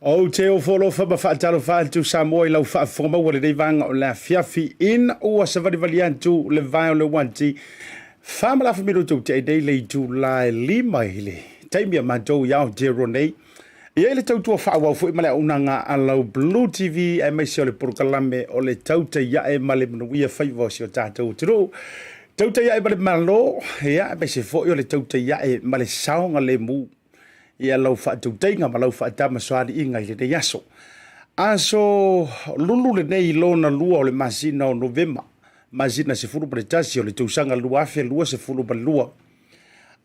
Ou te ofo alofa ma faatalofa atu Samoa i lau faafofoga maua i lenei vaega o le afiafi ina ua savalivali atu le vae o le uati 4 ma le afa minutu ua tea nei le itula e 5 i le taimi a matou i Aotearoa nei. E i ai le tautua faaauau foi ma le auaunaga a lau Blue TV aemaise o le polokalame o le Tautai Ae ma le Manuia Faiva o si o tatou atunuu. Tautai Ae ma le Malo, ia, aemaise foi o le Tautai Ae ma le Saogalemu. Ia lau faatautaiga ma lau faatamasoaliiga i lenei aso. Aso lulu lenei lona lua o le masina o Novema, masina 11 o le tausaga 2022.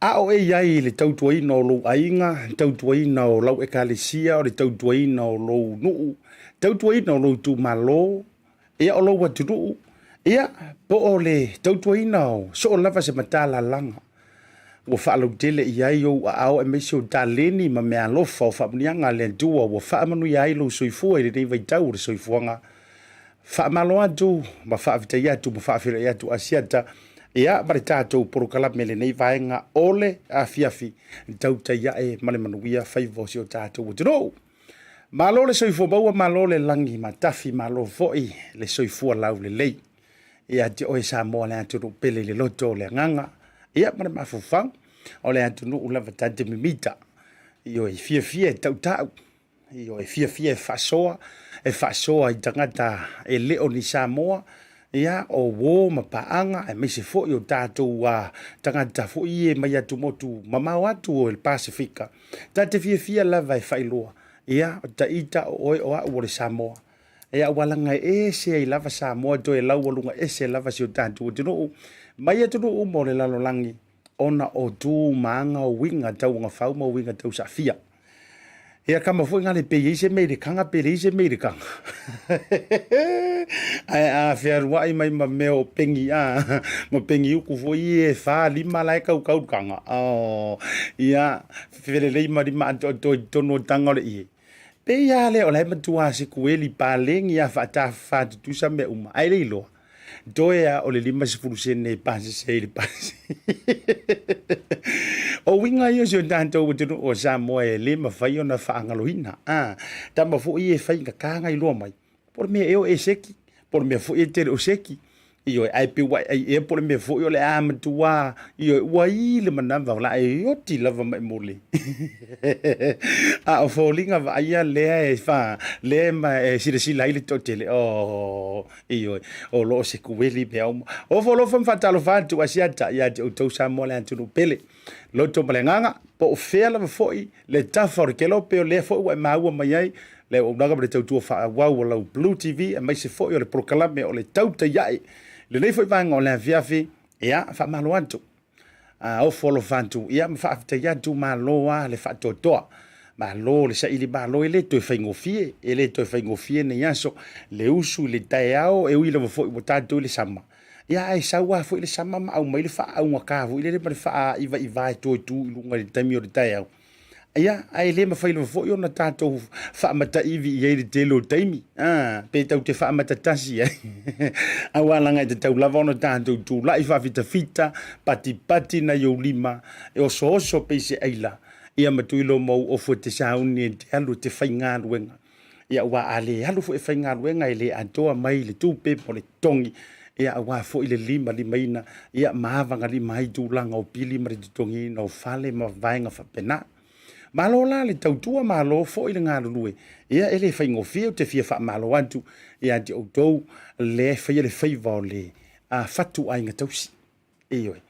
A o e i ai i le tautuaina o lou aiga, tautuaina o lau ekalesia, o le tautuaina o lou nuu, tautuaina o lou itumalo, ia o lou atunuu, ia po o le tautuaina o soo lava se matalalaga ua faalautele i ai ou aao aemaise o taleni ma meaalofa o faamanuiaga a le Atua ua faamanuia ai lou soifua i lenei vaitau o le soifuaga. Faamalo atu ma faafetai atu ma faafeiloai atu Asiata ia ma le tatou polokalame lenei vaega o le afiafi tautai ae ma le manuia faiva o si o tatou atunuu. Malo le soifua maua, malo le lagi matafi, malo foi le soifua laulelei. Ia te oe Samoa le atunuu pele i le loto o le agaga, ia ma le mafaufau, o le atunuu lava ta te mimita. Ioe, fiafia e tautau, ioe, fiafia e faasoa, e faasoa i tagata e le o ni Samoa, ia, o uo ma paaga, aemaise foi o tatou tagata foi ia mai atumotu mamao atu o le Pasefika. Ta te fiafia lava e faailoa, ia, o taita o oe o au o le Samoa. Ia, ua laga e ese ai lava Samoa toe laualuga ese lava si o tatou atunuu, mai atunuu uma o le lalolagi, ona o tu ma aga o uiga tauagafau ma uiga tausaafia. Ia kama foi ngale pe i ai se mea i le kaga pe leai se mea i le kaga. Ae a fealuai mai ma mea o pengi a, ma pengi uku foi e fa lima la e kaukau le kaga. Oh, ia felelei ma lima atoatoa i totonu o taga o le ie. Pei lava lea o la e matua sekueli paleni a faatafafa tutusa mea uma, ae le iloa. Toe a o le 50 sene e pasese ai le pasi. O uiga ia o si o tatou atunuu o Samoa e le mafai ona faagaloina. A, tama foi e faigata ona iloa mai, po o le mea ea o e seki, po o le mea foi e te le o seki. Ioe, ae pei ua e ai ea po o le mea foi o le a matua, ioe, ua i le manava o le a e oti lava ma e mole. A o foliga vaaia lea e fa, lea ma e silasila ai le toatele, oh, Ioe, o lo o se kueli mea uma. Ofo alofa ma faatalofa atu Asiata ia te outou Samoa le atunuu pele. Loto ma le agaga, po o fea lava foi le tafa o le kelope o lea foi ua e maua mai ai le auaunaga ma le tautua faaauau a lau Blue TV aemaise foi o le polokalame o le Tautai Ae. Lenei foi vaega o le afiafi, ia, faamalo atu. A ofo alofa atu, ia ma faafetai atu, malo lava le faatoatoa. Malo le saili malo, e le toe faigofie, e le toe faigofie nei aso, le usu i le taeao, e ui lava foi ua tatou i le sama, ia ae sau lava foi le sama ma aumai le faaaugata foi lele ma le faaivaivā e toe tu i luga i le taimi o le taeao. Ia, ae le mafai lava foi ona tatou faamataivi i ai le tele o taimi, a, pe tatou te faamatatasi ai. Aua leaga e tatau lava ona tatou tulai faafitafita, patipati nai ou lima, e osooso pei se aila, ia ma tuilo ma ou ofu e te sauni e te alu e te faigaluega. Ia, aua a le alu foi e faigaluega e le atoa mai le tupe po o le totogi, ia aua foi le limalimaina, ia ma avagalima ai tulaga o pili ma le totogiina o fale ma vaega faapena. Malo la le tautua, malo foi le galulue. Ia e le faigofie, ou te fia faamalo atu ia te outou lea e faia le faiva o le fatuaiga tausi. Ioe.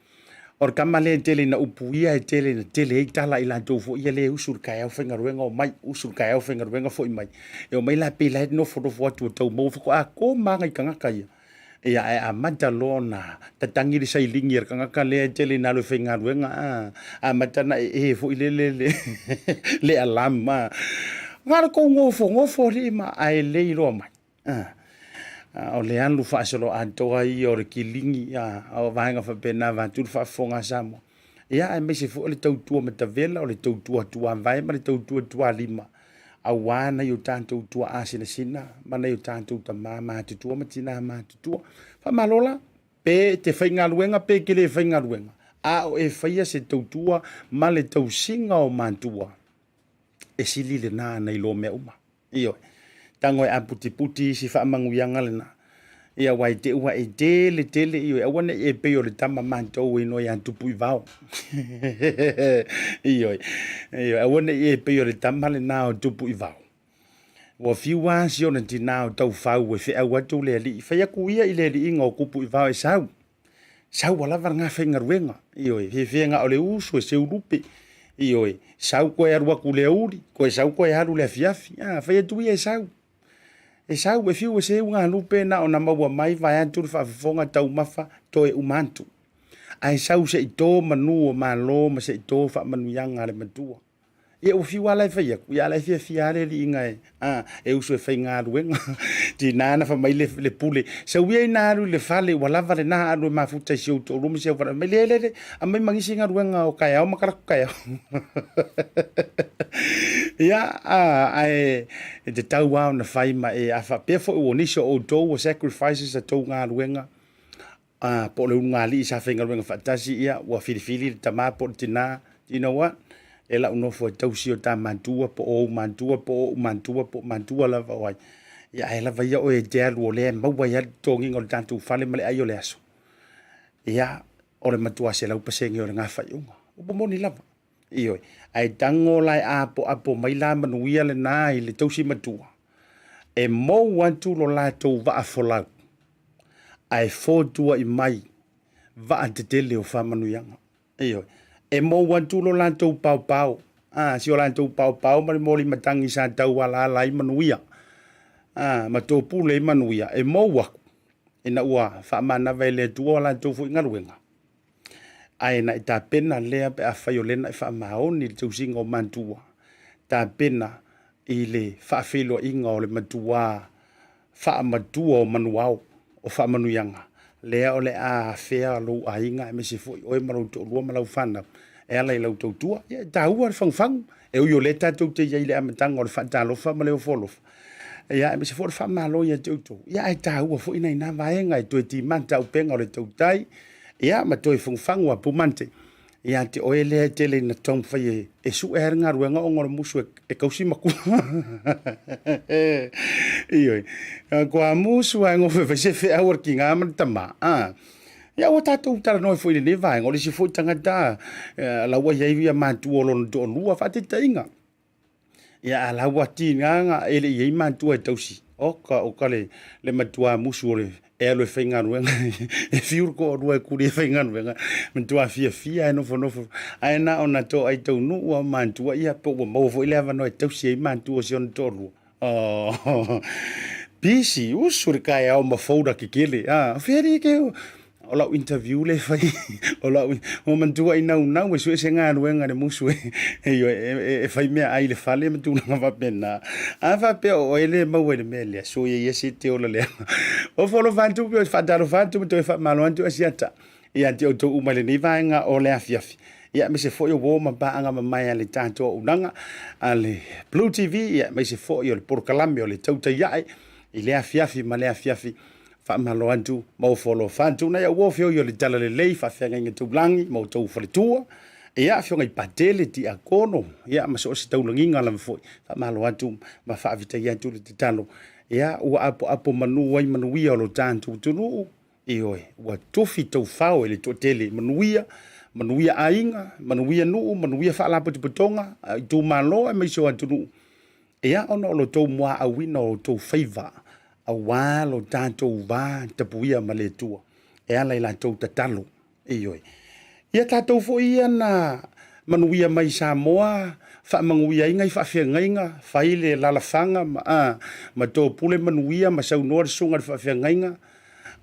O le tama lea e tele ina upuia, e tele ina tele ai tala i latou foi ia lea e usu i le taeao faigaluega omai, usu i le taeao faigaluega foi mai. E omai la pei la e nofonofo atu o tau maua faatoa koma nai tagata ia. Ia ae amata loa ona tatagi le sailini a le tagata lea e tele ina alu e faigaluega, a, amata ona ee foi lele le, le alarm, a. Na o le tou nofonofo alii ma ae le iloa mai. O le alu faasoloatoa ia o le kiligi, o vaega faapena vaeatu le faafofoga a Samoa. Ia, aemaise foi o le tautua matavela, o le tautua tuavae ma le tautua tualima, aua nai o tatou tuaa sinasina ma nai o tatou tama matutua ma tina matutua. Faamalo la, pe te faigaluega pe te le faigaluega, a o e faia se tautua ma le tausiga o matua. E sili lena nai lo mea uma. Ioe. Tago e aputiputi isi faamanuiaga lena. Ia aua i te i ua e tele tele, ioe, aua ne i e pei o le tama matou e igoa ia Tupuivao. Ioe, ioe, aua ne i e pei o le tama lena o Tupuivao. Ua fiu lava si ona tinā o taufau e feau atu le alii, fai atu ia i le aliiga o Tupuivao e sau. Sau ua lava lena faigaluega, ioe, fiafia na o le usu e seu lupe, ioe, sau toe alu atu i le aoauli, toe sau toe alu i le afiafi, a, fai atu ia e sau. E sau, e fiu e seu nā lupe na ona maua mai vaeatu le faafofoga taumafa toe uma atu. Ae sau se i to manu o malo ma se i to faamanuiaga a le matua. Ia ua fiu lava la e fai atu, ia a o la e fiafia lava le aliiga e, a, e usu e faigaluega. Tiga na fai mai le, le pule, sau ia ina alu i le fale ua lava lena alu e mafuta i si ou toalua ma si au fale. Fai mai, leai, leai, leai, aumai ma nisi galuega o taeao ma talaatu taeao. Ia, a, ae e tatau lava ona fai ma e, a faapea foi ua nisi o outou ua sacrifices a tou galuega, a, po o le ulugalii sa faigaluega faatasi, ia, ua filifili le tama po o le tina, do you know what? E lau nofo e tausi o ta matua po o ou matua po o ou matua po o matua lava o ai. Ia, ae lava ia oe e te alu o lea e maua ai lava le totogiga o le tatou fale ma le ai o le aso. Ia, o le matua 100% o lena faaiuga. Upu moni lava. Ioe. Ae tago la e apoapo mai la manuia lena i le tausi matua, e mou atu lo latou vaa folau, ae fotuai mai vaa tetele o faamanuiaga. Ioe. E mou atu lo latou paopao, a, si o latou paopao ma le moli matagi sa taualaala ai manuia, a, ma topule ai manuia, e mou aku, ina ua faamanava e le Atua o latou foi galuega, Ae na e tapena lea pe afai o lea na e faamaoni i le tausiga o matua, tapena i le faafeiloaiga o le matuā faamatua o manuao o faamanuiaga, lea o le a afea lou aiga aemaise foi oe ma lou toalua ma lau fanau e ala i lau tautua. Ia, e taua le fagufagu, e ui o lea tatou te i ai i le amataga o le faatalofa ma le ofo alofa, ia, aemaise foi o le faamalo ia te outou, ia, ae taua foi nai na vaega e toe timata upega o le tautai, ia, ma toe fagufagu a pumante ia te oe lea e tele ina taumafai e, e sue lava le galuega ona o le musu e, e kausi matua. Ioe, kua musu lava e gofe fai se feau a le tiga ma le tama. Ah. Ia ua tatou talanoa foi i lenei vaega, o le isi foi tagata la ua i ai ia matua o lona toalua, faataitaiga. Ia a la ua tiga na e le i ai matua e tausi. Oka, oka le, le matua musu o le e alu e faigaluega e fiu le toalua e kuli e faigaluega matua fiafia e nofonofo ae na ona toai taunuu a matua ia po ua maua foi le avanoa e tausi ai matua o si ona toalua. Oh, busy, usu le taeao ma folder kekele. Ah, feri ke o lau interview le fai o lau o matua i naunau e sue se galuega le musu e, e, e, e fai mea ai le fale ma tulaga faapena. A faapea o oe le maua i le mea lea, soia ia se te ola lea. O folofa atu pe faatalofa atu ma toe faamalo atu asiata ia te outou uma i lenei vaega o le afiafi. Ia, aemaise foi o uo ma paaga mamae a le tatou auaunaga a le Blue TV, ia, aemaise foi o le polokalame o le Tautai Ae i le afiafi ma le afiafi. Faamalo atu ma ofo alofa atu nai au uo feoi o le Talalelei, faafeagaiga taulagi ma outou faletua, ia, afioga i Patele, Tiakono, ia, ma so o se taulagiga lava foi. Faamalo atu ma faafetai atu le tatalo, ia, ua apoapo manu ai manuia o lo tatou atunuu. Ioe, ua tofi taufao e le toatele, manuia, manuia aiga, manuia nuu, manuia faalapotopotoga, itumalo aemaise o atunuu. Ia, ona o lo outou muaauina o outou faiva, aua lo tatou va tapuia ma le Atua, e ala i latou tatalo. Ioe. Ia tatou foi ia na manuia mai i Samoa, faamanuia ai nai faafeagaiga, fai le lalafaga ma, a, ma topule manuia ma saunoa le susuga i le faafeagaiga,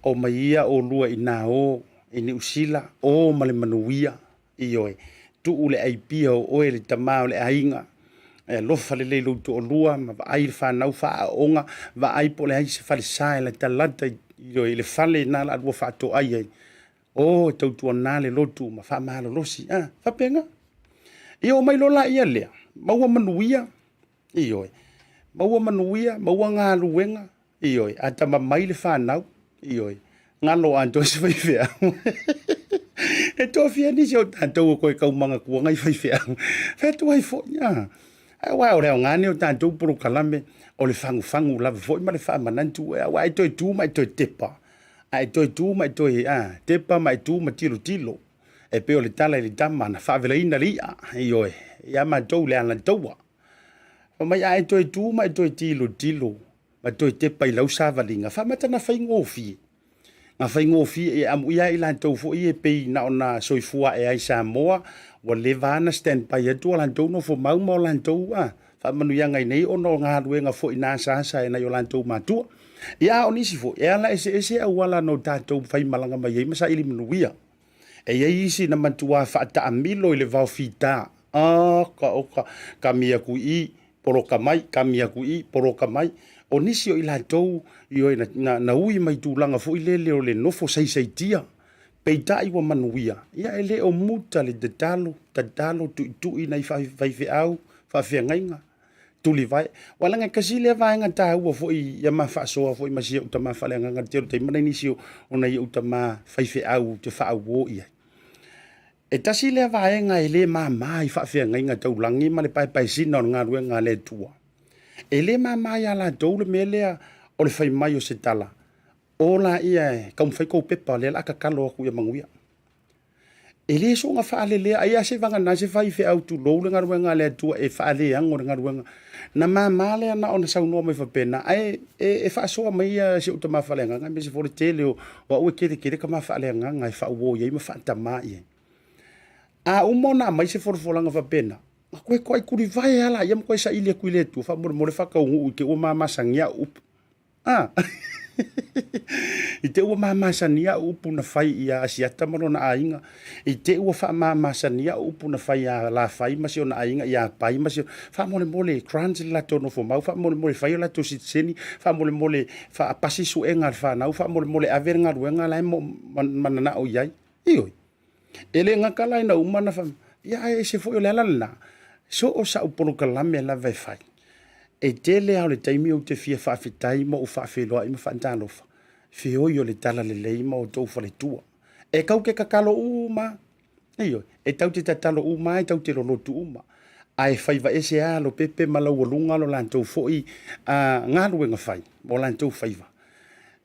omai ia olua i nā o i Niu Sila, o ma le manuia, ioe, tuu le aipia o oe le tama o le aiga, e alofa lelei lou toalua ma vaai le fanau faaaooga, vaai po o le ai se falesa e latalata ioe, i le fale na la lua faatoai ai. O, e tautuana le lotu ma faamalolosi, a, faapena. Ia omai loa laia lea, maua manuia, ioe, maua manuia, maua galuega, ioe, a tama mai le fanau, ioe, galo atoa se faifeau. E toafia nisi o tatou o koe kaumagatua ngai faifeau. Fai atu ai foi, a. Aua o le aoga lenei o tatou polokalame o le fagufagu lava foi ma le faamanatu, aua e toe tu ma e toe tepa, a e toe tu ma e toe tepa ma e tu ma tilotilo. E pei o le tala i le tama na faavelaina le i'a, ioe, ia matou le Alataua. Fai mai a e toe tu ma e toe tilotilo ma toe tepa i lau savaliga, faamata na faigofie. Na faigofie e amuia ai i latou foi ia pei na ona soifua ae ai i Samoa, ua leva lava ona stand by atu o latou nofomau ma o latou faamanuiaga i inei ona o galuega foi na asaasa e nai o latou matua. Ia a o nisi foi, e ala eseese auala na o tatou faimalaga mai ai ma saili manuia. E i ai isi na matua faataamilo i le vao fita, oka oka, kami aku i i, poloka mai, kami aku i i, poloka mai. O nisi o i latou ioe na ui mai tulaga foi lele o le nofo saisaitia, peitai ua manuia, ia e le o muta le tatalo, tatalo, tuitui nai faifeau, faafeagaiga, tulivae. Aua leaga e tasi lea vaega taua foi ia ma faasoa foi ma si ou tama faaleagaga i le tele o taimi ma nai nisi o nai ou tama faifeau ou te faauo i ai. E tasi lea vaega e le mama i faafeagaiga taulagi ma le paepaesina o le galuega a le Atua. E le mama ia latou le mea lea o le fai mai o se tala, o laia e taumafai tou pepa o lea o le a tatalo atu ia manuia. E le soona faalelea ai lava se vagana se faifeau tulou le galuega a le Atua e faaleago le galuega. Na mama lea na ona saunoa mai faapena, ae e faasoa mai ia si ou tama faaleagaga aemaise foi o le tele o au e tele tele tama faaleagaga e faauo i ai ma faatama i ai. A uma ona aumai se folafolaga faapena, na toe toai tulivae lava laia ma toe saili atu i le Atua faamolemole faataunuu i te i ua ma masani au upu. I te i ua mamasani au upu na fai ia Asiata ma lona aiga, i te i ua faamamasani au upu na fai ia Lafai ma si ona aiga, ia Pai ma si ona... Faamolemole grant le latou nofomau, faamolemole fai o latou sitiseni, faamolemole faapasi suega a le fanau, faamolemole ave le galuega la e mananao i ai. Ioe. E le gata la ina uma ona fai, ia ae ese foi o le ala lena, so o sau polokalame lava e fai, e tele lava o le taimi ou te fia faafetai ma ou faafeiloai ma faatalofa, feoi o le talalelei ma outou faletua. E tau te tatalo uma, ioe, e tau te tatalo uma, e tau te lolotu uma, ae faiva ese lava Lopepe ma Laualuga lo latou foi galuega fai ma o latou faiva.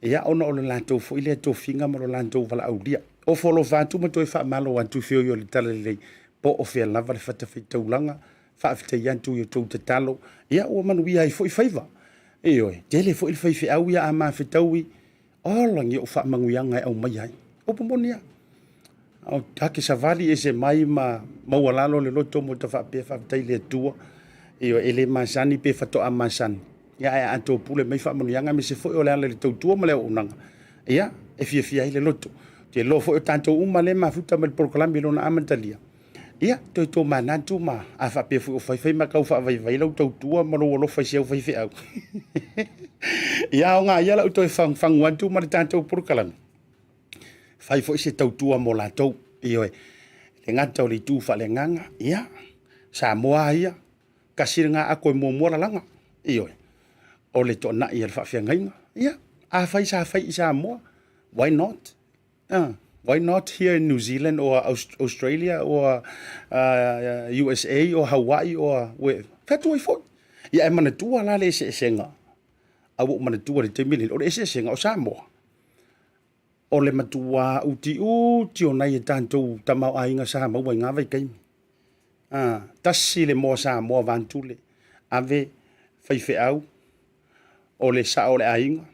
Ia, ona o le latou foi lea tofiga ma lo latou valaaulia. Ofo alofa atu ma toe faamalo atu i feoi o le Talalelei, po o fea lava le fatafaitaulaga, faafetai atu i outou tatalo, ia ua manuia ai foi faiva. Ioe, tele foi le faifeau ia a mafetaui, ola ni ou faamanuiaga e aumaia ai. Upu moni lava. O take savali ese mai ma maualalo le loto mo ta faapea faafetai i le Atua. Ioe, e le masani pe faatoa masani. Ia ae a topule mai faamanuiaga aemaise foi o le ala i le tautua ma le auaunaga, ia e fiafia ai le loto. Ou te iloa foi o tatou uma lea e mafuta mai le polokalame i lona amatalia, ia toe tomanatu ma a faapea foi o fai fai ma tau faavaivai lau tautua ma lou alofa i si au faifeau. Ia aoga ia lau toe fagufagu atu ma le tatou polokalame. Fai foi se tautua mo latou, ioe, le gata o le itu faaleagaga, ia, Samoa lava ia, tasi lena ato e muamua lalaga, ioe, o le toanai a le faafeagaiga. Ia, afai sa fai i Samoa, why not? Why not here in New Zealand or Australia or USA or Hawaii or where? Fai atu ai foi. Ia, ae manatua la le eseesega, a ua ou manatua i le taimi lenei, o le eseesega o Samoa, o le matuā utiuti o nai a tatou tamaoaiga sa maua i na vaitaimi. Tasi le moa Samoa vaatule, ave faifeau, o le sao o le aiga,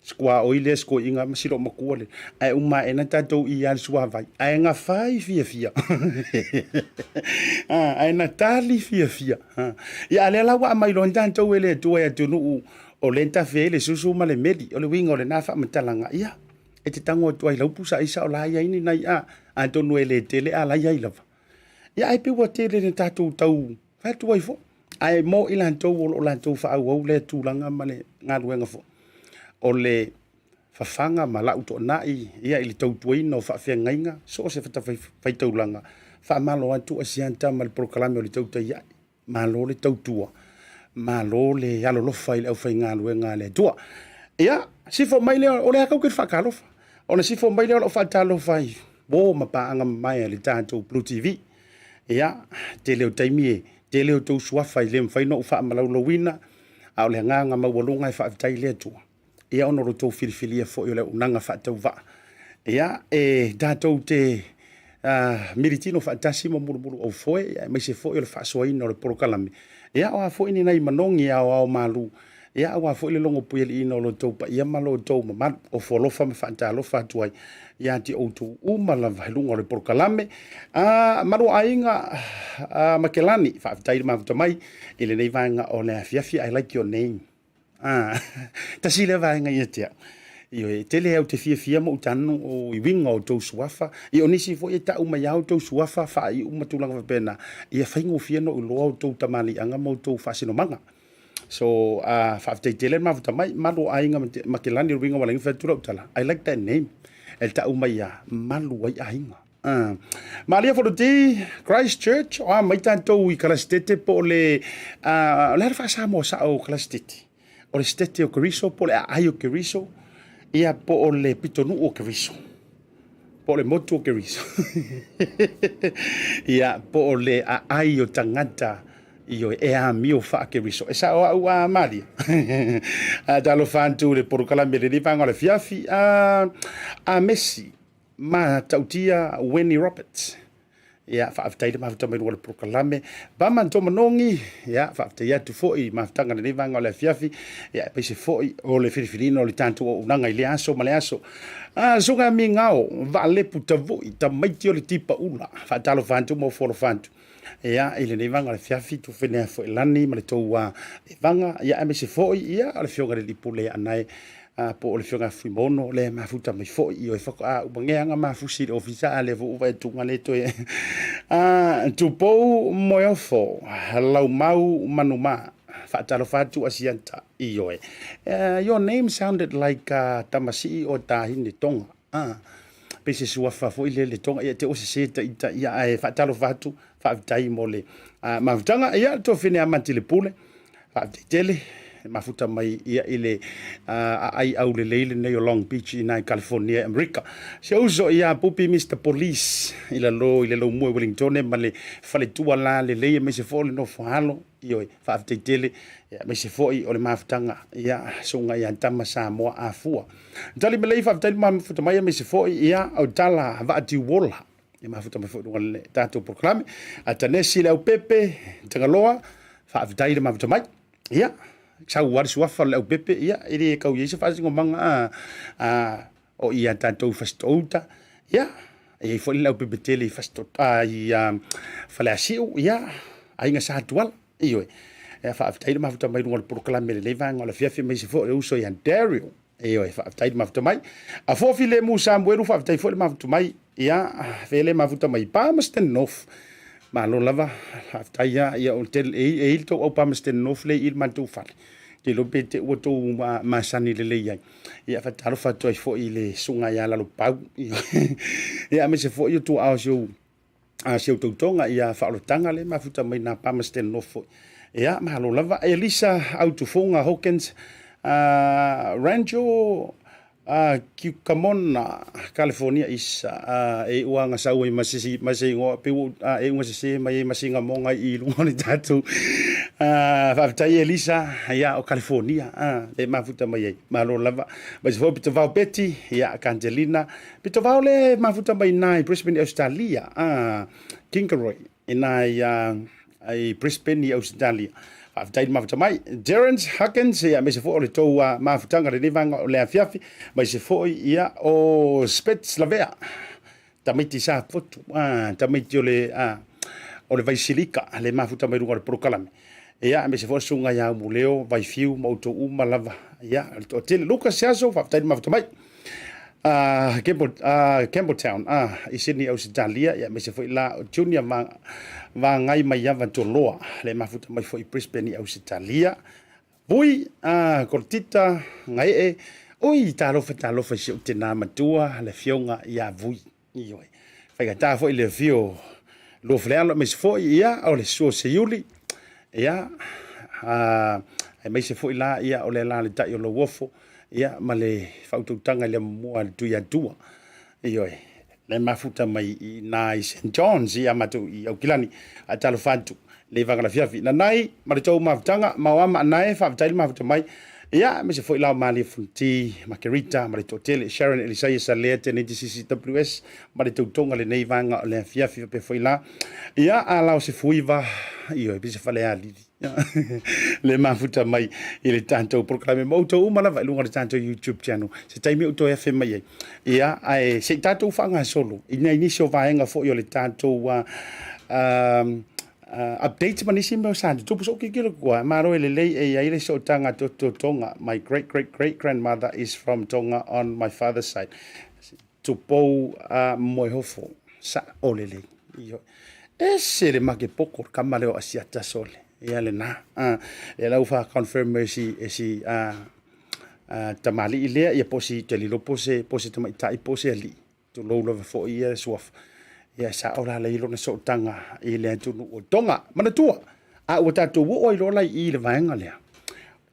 suaoi lea sikoiga ma si loomatua lea, ae uma ae na tatou ia le suavai, ae na fai fiafia, ae na tali fiafia. Ia a lea la ua aumai loa tatou e le Atua i atunuu o lea e tafe ai le susu ma le meli, o le uiga o lena faamatalaga, ia, e te tago atu ai i lau pusa aisa o la e i ai ni nai a, atonu e le tele a la e i ai lava. Ia ae pei ua tele ina tatou tau fai atu ai foi, ae mo i latou o lo o latou faaauau lea tulaga ma le galuega foi, o le fafaga ma lau toanai ia i le tautuaina o faafeagaiga, so o se fatafaitaulaga, faamalo atu Asiata ma le polokalame o le tautai ae. Malo le tautua, malo le alolofa i le aufaigaluega a le Atua. Ia, sifo mai lea, o le a tatou te faatalofa. Ona sifo mai lea o lau faatalofa i uo ma paaga mamae a le tatou Blue TV. Ia, tele o taimi e Tele o tou suafa e le mafai ona ou faamalaulauina, a o le agaga maualuga e faafetai i le Atua, ia ona o lo outou filifilia foi o le auaunaga faatauvaa. Ia, e tatou te militino faatasi ma mulumuluaufoe, aemaise foi o le faasoaina o le polokalame. Ia, o a foi ni nai manogi aoaomalu, ia aua foi le logopuialiiina o lo outou paia ma lo outou mamalu. Ofo alofa ma faatalofa atu ai ia te outou uma lava i luga o le polokalame. Maluaaiga Makelani, faafetai le mafuta mai i lenei vaega o le afiafi. I like your name. Tasi lea vaega ia te au. Ioe, e tele au te fiafia ma ou tanu o i uiga o tou suafa. Ia o nisi foi e tau mai lava outou suafa faaiu ma tulaga faapena, ia faigofie ona ou iloa outou tamaliiaga ma outou faasinomaga. So, faafetai tele le mafuta mai. Malu o aiga Makelani, o le uiga ua ala ai ona fai atu lau tala, I like that name. E tau mai ia malu ai aiga. Malia Fonoti, Christchurch, o a mai tatou i Kalasitete po o le, o le a le faa-Samoa sao o Kalasitete? O le Sitete o Keriso po o le aai o Keriso, ia po o le pitonuu o Keriso, po o le motu o Keriso. Ia, po o le aai o tagata ioe, e amio faa-Keriso. E sao au a Malia. Talofa atu i le polokalame i lenei vaega o le afiafi. A Messi, Matautia Winnie Roberts. Ia, faafetai le mafuta mai luga o le polokalame. Bama Ntomanogi, ia, faafetai atu foi i mafutaga i lenei vaega o le afiafi, ia, aemaise foi o le filifiliina o le tatou auaunaga i lea aso ma le aso. Susuga Migao, Vaalepu Tavui, tamaiti o le Tipaula, faatalofa atu ma ofo alofa atu. Ia, i lenei vaega o le afiafi, Tufenea foi lani ma le tou vaga, ia, aemaise foi, ia, o le afioga i le alii pule ia Anae, po o le afioga ia Fuimaono, lea e mafuta mai foi, ioe, faatoa uma nei lava ona mafusi i le ofisa, a o lea foi ua vaai atu le toe. Tupou Moeofo, Laumau Manuma, faatalofa atu Asiata, ioe. Your name sounded like Tamasii o Tahine Tonga. Pei se suafa foi lele Tonga, ia te ua sese ita ia, ae faatalofa atu, faafetai mo le mafutaga. Ia, le tuafafine ia Mati le Pule, faafetai tele e mafuta mai ia i le aai aulelei lenei o Long Beach i ina i California i Amerika. Si ou uso ia Pupi Mr Police i lalo i le laumua i Wellingtone ma le faletua la lelei aemaise foi o le nofo alo. Ioe, faafetai tele aemaise foi o le mafutaga ia susuga ia Tama Samoa Afua. Tali Melei, faafetai le mafuta mai aemaise foi ia o Tala Vaatiuola e mafuta mai foi i luga o le tatou polokalame. Atanesi le Aupepe Tagaloa, faafetai le mafuta mai. Ia, sau lava le suafa o le Aupepe, ia, e le tau i ai se faasinomaga o i a tatou i Fasitouta, ia, e i ai foi le Aupepe tele i Fasitouta, i Faleasiu, ia, aiga Sa Tuala, ioe. Ia, faafetai le mafuta mai i luga o le polokalame i lenei vaega o le afiafi, aemaise foi o le uso ia Daryl. Ioe, faafetai le mafuta mai. A Fofi le Mu Samuelu, faafetai foi le mafuta mai. Ia, fe le mafuta mai Palmerston North. Malo lava, faafetai ia, ia o tele, e i le tou au Palmerston North le i le matou fale. Te iloa pe te ua tou masani lelei ai. Ia, faatalofa atu ai foi i le susuga ia Lalopau. Ia, aemaise foi o tuaao si ou a si ou tautoga ia faaolataga le mafuta mai nā Palmerston North foi. Ia, malo lava. Elisa Autufoga Hawkins, Rancho Cucamonga, California Isa, e iu lava sau ai ma se ma se igoa pe ua e iuga sese mai ai ma sina moga i luga o le tatou. Faafetai Elisa, ia o California, le mafuta mai ai. Malo lava. Aemaise foi o Pitovao Betty, ia Kantelina, Pitovao le mafuta mai ina i Brisbane i Ausetalia, Kingaroy ina i Brisbane i Ausetalia. Faafetai le mafuta mai. Terence Huckins, ia, aemaise foi o le tou mafutaga i lenei vaega o le afiafi, aemaise foi ia o Spets Lavea, tamaiti Safotu, tamaiti o le o le Vaisilika, le mafuta mai luga o le polokalame. Ia, aemaise foi o le susuga ia Aumuleo, Vaifiu ma outou uma lava. Ia, o le toatele. Lucas Siaso, faafetai le mafuta mai. Campbelltown, i Sydney, Ausetalia, ia, aemaise foi la o Junior Vagai Maiava Toloa, le mafuta mai foi i Brisbane i Ausetalia. Vui, Korotita, Gaee, ui, talofa, talofa i si ou tinā matua, le afioga ia Vui. Ioe. Faigata foi le afio o Luafalealo, aemaise foi ia o le suo Seiuli, ia, aemaise foi la ia o le alaalatai o Lauofo, ia, ma le faautautaga i le amomua a le Tuiatua. Ioe. Le mafuta mai i ina i St. John's ia matou i Aukilani. Faatalofa atu. Le vaega o le afiafi. Nanai ma le tou mafutaga, maoa ma anae, faafetai le mafuta mai. Ia, aemaise foi la o Malie Fonoti, Makerita ma le toatele, Sharon Elisaia Salea, Teneti CCWS ma le tautoga lenei vaega o le afiafi faapea foi la. Ia, a la o se fuiva, ioe, pe se falealili. Le mafuta mai i le tatou polokalame ma outou uma lava i luga o le tatou YouTube channel. Se taimi ou toe afe mai ai. Ia, ae se i tatou faagasolo i nai nisi o vaega foi o le tatou update ma nisi mea sa tutupu. So, kikilo kua, malo e lelei e i ai le sootaga tototoga. My great great great grandmother is from Tonga on my father's side. Tupou Moehofo, sa o lelei. Ioe. Ese le makepoko le kama lea o Asiata sole. Ia lena. Ia lau wha confirm e si, e si tamalii lea, ia po si te lilo po se, po se tamaitai po se alii. Tulou lava foi ia suafa. Ia sa o la lei lona sootaga i le atunuu o Tonga. Manatua, a ua tatou oo ai loa la i i le vaega lea.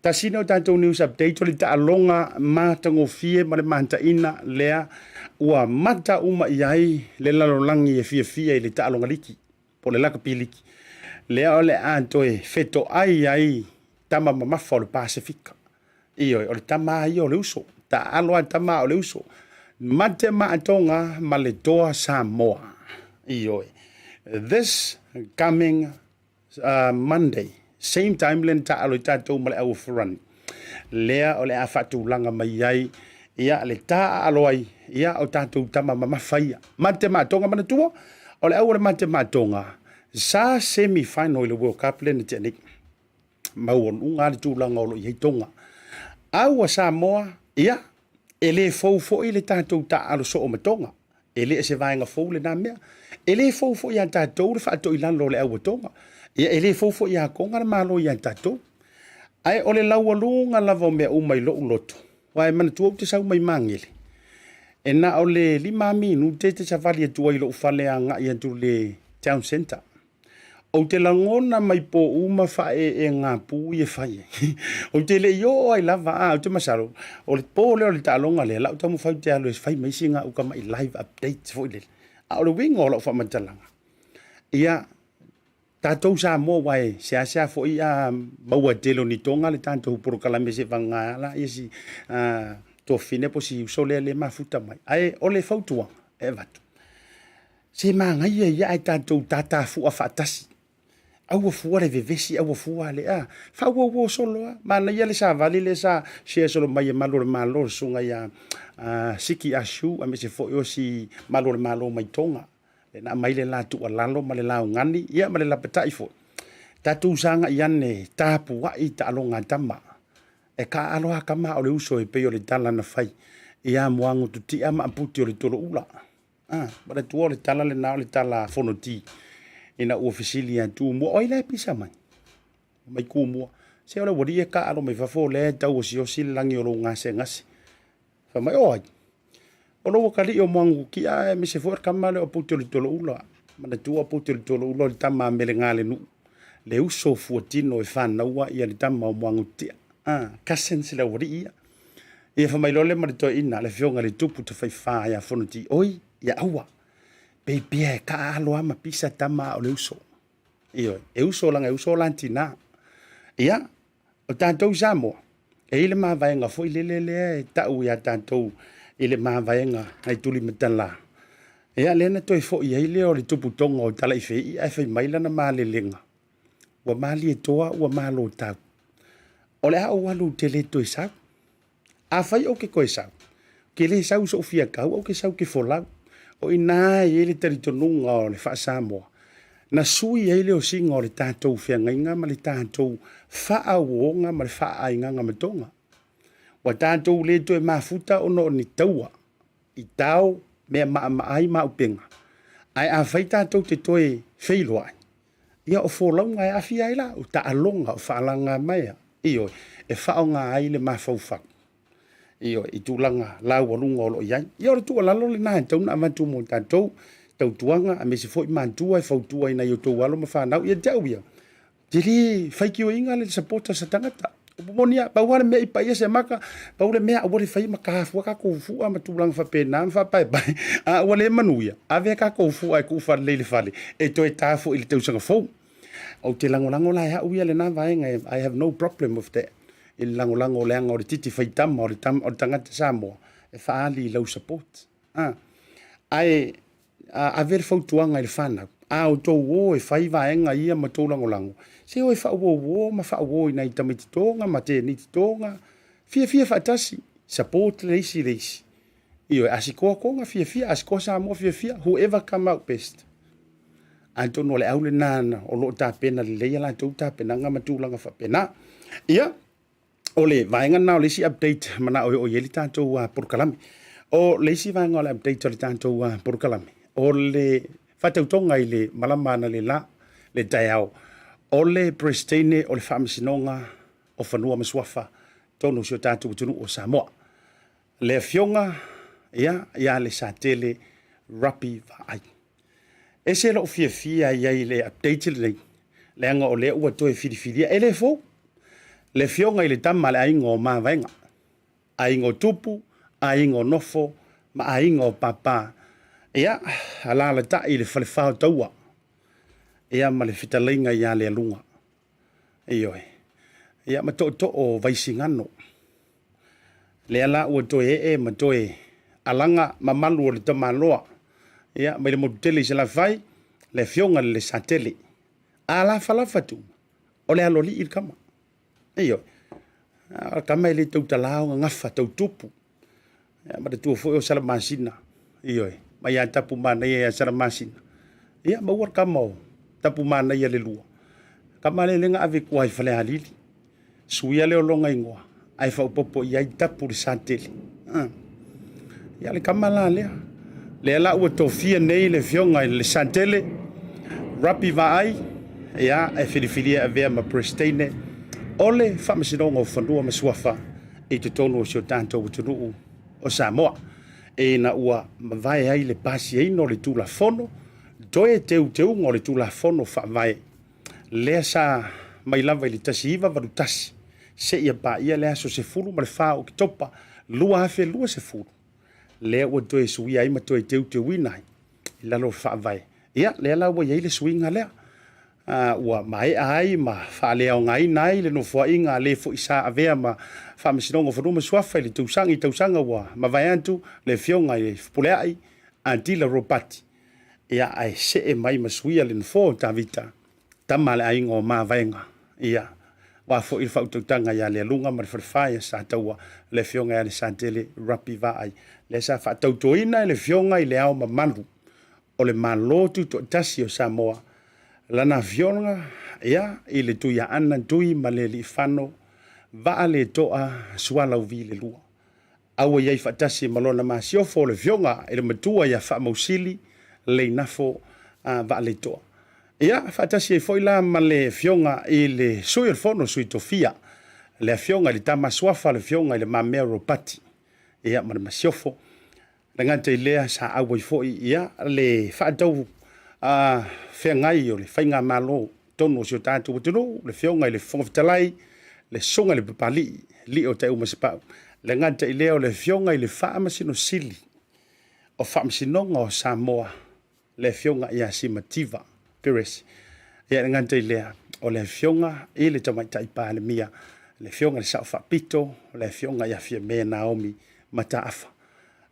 Tasi lea o tatou news update o le taaloga matagofie ma le mataina lea ua mata uma i ai le lalolagi e fiafia i le taaloga liki po o le lakapi liki lea o le a toe fetoai ai tama mamafa o le Pasefika. Ioe, o le tama lava ia o le uso, taaalo lava tama o le uso. Mate maatoga ma le toa Samoa. Ioe, this coming Monday, same time lea na taaalo ai tatou ma le au Farani, lea o le a faatulaga mai ai ia le taaalo ai ia o tatou tama mamafa ia. Mate maatoga, manatua, o le au o le mate maatoga sa semi final i le World Cup lea na tea nei. Maualuga le tulaga o lo o i ai Tonga. A ua Samoa, ia, e le fou foi le tatou taaalo soo ma Tonga. E le o se vaega fou lena mea. E le fou foi ia tatou le faatoilalo o le au a Tonga. Ia, e le fou foi ia Tonga le Malo ia tatou. Ae o le laualuga lava o mea uma i lou loto, aua e manatua ou te sau mai Magele, e na o le 5 minute te savali atu ai i lou fale agai atu i le town centre. Ou te lagona mai po uma faaeegapu ia fai ai. Ou te le i oo ai lava, a, ou te masalo, o le po lea o le taaloga lea, lau taumafai ou te alu e fai mai sina uka mai live update foi lele. A o le uiga o lau faamatalaga, ia, tatou Samoa aua e seasea foi a maua tele o ni toga le tatou polokalame seiavagana la ia si tuafafine po o si uso lea le mafuta mai. Ae o le fautuaga e avatu, Se manaia ia ae tatou tatafua faatasi. Aua fua le vevesi, aua fua le a. Faauauo solo a. Manaia le savali lea sa share solo mai e malu o le Malo, le susuga ia Siki Ashu aemaise foi o si malu o le Malo mai Tonga. Lea na aumai le la tuualalo ma le laugani, ia ma le lapatai foi. Tatou sagai ane, tapuai taaloga a tama. E taaalo lava tama a o le uso e pei o le tala na fai ia Moagututia ma Aputi o le Toloula. Ah, manatua o le tala lena o le tala a Fonoti ina ua fesili ia Tumua, o ai la e pisa mai? Mai Tumua, se o le aualii e taaalo mai fafo o lea e tau osiosi le lagi o lou gasegase. Fai mai, o ai? O lou atalii o Moagututia aemaise foi o le tama lea o Puteolitoloula. Manatua o Puteolitoloula o le tama a Melegalenuu, le uso o Fuatino e fanaua ia le tama o Moagututia. Ah, cousins le aualii ia. Ia fai mai loa lea ma le toeaina, le afioga i le Tupu Tafaifa ia Fonoti, Oi, ia aua, pei pea e taaalo lava ma pisa tama a o le uso. Ioe, e uso leaga e uso la tina. Ia, o tatou i Samoa, e i ai le mavaega foi lele lea e tau ia tatou i le mavaega nai Tulimatala. Ia, lea na toe foi ai lea o le Tupu Tonga o Talaifeii ae fai mai lana malelega, ua malie toa ua malo tau. O le a ou alu ou te le toe sau. Afai ou te toe sau, ou te le sau i sou fiakau, ou te sau ou te folau. O i ina e i ai le talitonuga o le faa-Samoa, na sui ai le osiga o le tatou feagaiga ma le tatou faaauauga ma le faaaigaga ma Toga. Ua tatou le toe mafuta ona o ni taua i tao, mea maamaai ma auupega. Ae afai tatou te toe feiloai, Ia o folauga e aafia ai la, o taaloga, o faalagamaea, ioe, e faaaoga ai le mafaufau, ioe, i tulaga laualuga o lo o i ai. Ia o le tuualalo lena e tatau ona avatu mo tatou, tautuaga aemaise foi matua e fautua i nai outou alo ma fanau. Ia te au ia, te le faitioina le supporter se tagata. Upu moni lava, pau lava le mea i paia se maka, pau le mea aua le faia ma ta fua tatou fua ma tulaga faapena ma faapaepae, a ua le manuia, ave tatou fua e tuufalelei i le fale, e toe ta foi i le tausaga fou. Ou te lagolago la e au ia lena vaega, I have no problem with that, i le lagolago leaga o le titi faitama o le, o le tagata Samoa e faaali i lau support. Ah. Ae ave le fautuaga i le fanau, a outou o e fai vaega ia ma tou lagolago, se o e faauouo ma faauo i nai tamaiti toga ma teniti toga, fiafia faatasi, support le isi i le isi. Ioe, a sikoa Toga fiafia, a sikoa Samoa fiafia, whoever come out best. Atonu o le au lena o lo o tapena lelei a latou tapenaga ma tulaga faapena. Ia, o le vaega lena o le isi update manao e oo i ai le tatou polokalame. O le isi vaega o le update o le tatou polokalame, o le faatautoga i le malama analeila le taeao, o le Peresetene o le Faamasinoga o Fanua ma Suafa totonu o si o tatou atunuu o Samoa. Le afioga ia ia Lesatele Rapi Vaai. Ese lou fiafia i ai i le update lenei, leaga o lea ua toe filifilia, e le fou, le afioga i le tama a le aiga o Mavaega, aiga o Tupu, aiga o Nofo ma aiga o Papa, ia, alaalatai i le falefa o Taua, ia ma le fetalaiga ia Lealuga. Ioe. Ia ma tootoo o Vaisigano. Lea la ua toe ee ma toe alaga mamalu o le tamaloa. Ia, mai le motu tele i Salafai, le afioga i le Lesatele. A lafalafa tu, o le aloalii le tama. Ioe. O le tama e le tautala o gagafa tau tupu. Ia, manatua foi o Salamasina, ioe, mai ia Tapumanaia ia Salamasina. Ia, maua le tama o Tapumanaia le lua. Tama lea lea na ave i tua i Falealili. Suia lea o lona igoa, ae faaopoopo i ai Tapu le Satele. Ia, le tama la lea. Lea la ua tofia nei le afioga i le Satele, Rapi Vaai, ia, e filifilia e avea ma Peresetene o le Faamasinoga o Fanua ma Suafa i totonu o si o tatou atunuu o Samoa, ina ua mavae ai le pasiaina o le Tulafono, toe teuteuga o le Tulafono Faavae lea sa mai lava i le 1981 seia paia le aso 14 o Oketopa 2020, lea ua toe suia ai ma toe teuteuina ai i lalo o le Faavae. Ia, lea la ua i ai le suiga lea. Ua maea ai ma faaleaogaina ai le nofoaiga a le foi sa avea ma Faamasinoga o Fanua ma Suafa i le tausaga i tausaga ua mavae atu le Afioga i le Fepuleai Atila Ropati, ia, ae see mai ma suia le nofoa o Tavita, tama a le aiga o Mavaega, ia, aua foi le faautautaga ia Lealuga ma le Falefa ia Sataua, le Afioga ia Lesatele Rapi Vaai, lea sa faatautoina e le Afioga i Le Ao Mamalu o le Malo Tutoatasi o Samoa lana afioga ia i le Tuiaana Tui ma le Aliifano Vaaletoa Sualauvi le Lua. A ua i ai faatasi ma lona masiofo o le afioga i le matua ia Faamausili Leinafo Vaaletoa. Ia, faatasi ai foi la ma le afioga i le Sui o le Fono Sui Tofia, le afioga i le Tama Suafa, le afioga i Le Mamea Ropati, ia ma le masiofo. Le gata i lea, sa auai foi ia le faatau feagai o le faigamalo tonu o si o tatou atunuu, le Afioga i le Fofoga Fetalai, le Susuga i le Papalii, Lii o Taiumasapau. Le gata i lea o le Afioga i le Faamasino Sili o Faamasinoga o Samoa, le Afioga ia Simativa Perez. Ia, e le gata i lea, o le Afioga i le Tamaitai Palemia, le Afioga i le Sao Faapito, le Afioga ia Fiame Naomi Mataafa.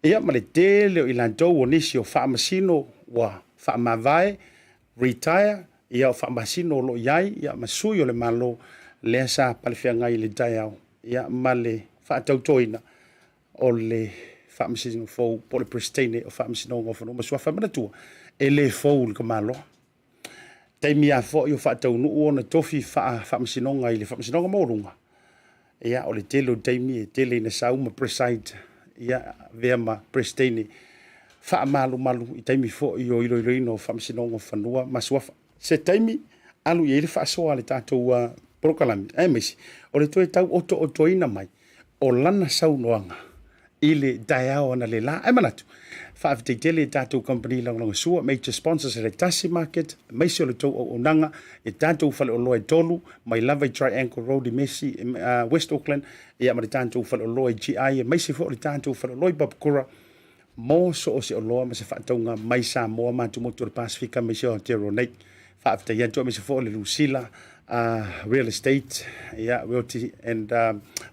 Ia, ma le tele o i latou o nisi o faamasino ua faamavae, retire, ia o faamasino o lo o i ai, ia ma sui o le Malo, lea sa palefeagai i le taeao, ia ma le faatautoina o le Faamasino fou po o le Peresetene o Faamasinoga o Fanua ma Suafa. Manatua, e le fou le tamaloa. Taimi lava foi o faataunuu ona tofi faa-faamasinoga i le Faamasinoga Maualuga, ia, o le tele o taimi e tele ina sau ma preside, ia, avea ma Peresetene faamalumalu i taimi foi o iloiloina o Faamasinoga o Fanua ma Suafa. Se taimi alu i ai le faasoa a le tatou polokalame, aemaise o le toe tau otootoina mai o lana saunoaga i le taeao analeila. Ae manatu, faafetai tele i tatou kamupani lagolagosua, major sponsors a le Tasi Market, aemaise o le tou auaunaga i tatou faleoloa e tolu, mai lava i Triangle Road i Messi, West Auckland, ia ma le tatou faleoloa i GI, aemaise foi o le tatou faleoloa i Papakura, mo so o se oloa ma se faatauga mai Samoa ma atumotu o le Pasefika aemaise o Aotearoa nei. Faafetai atu aemaise foi o le Lusila Real Estate, ia, Realty and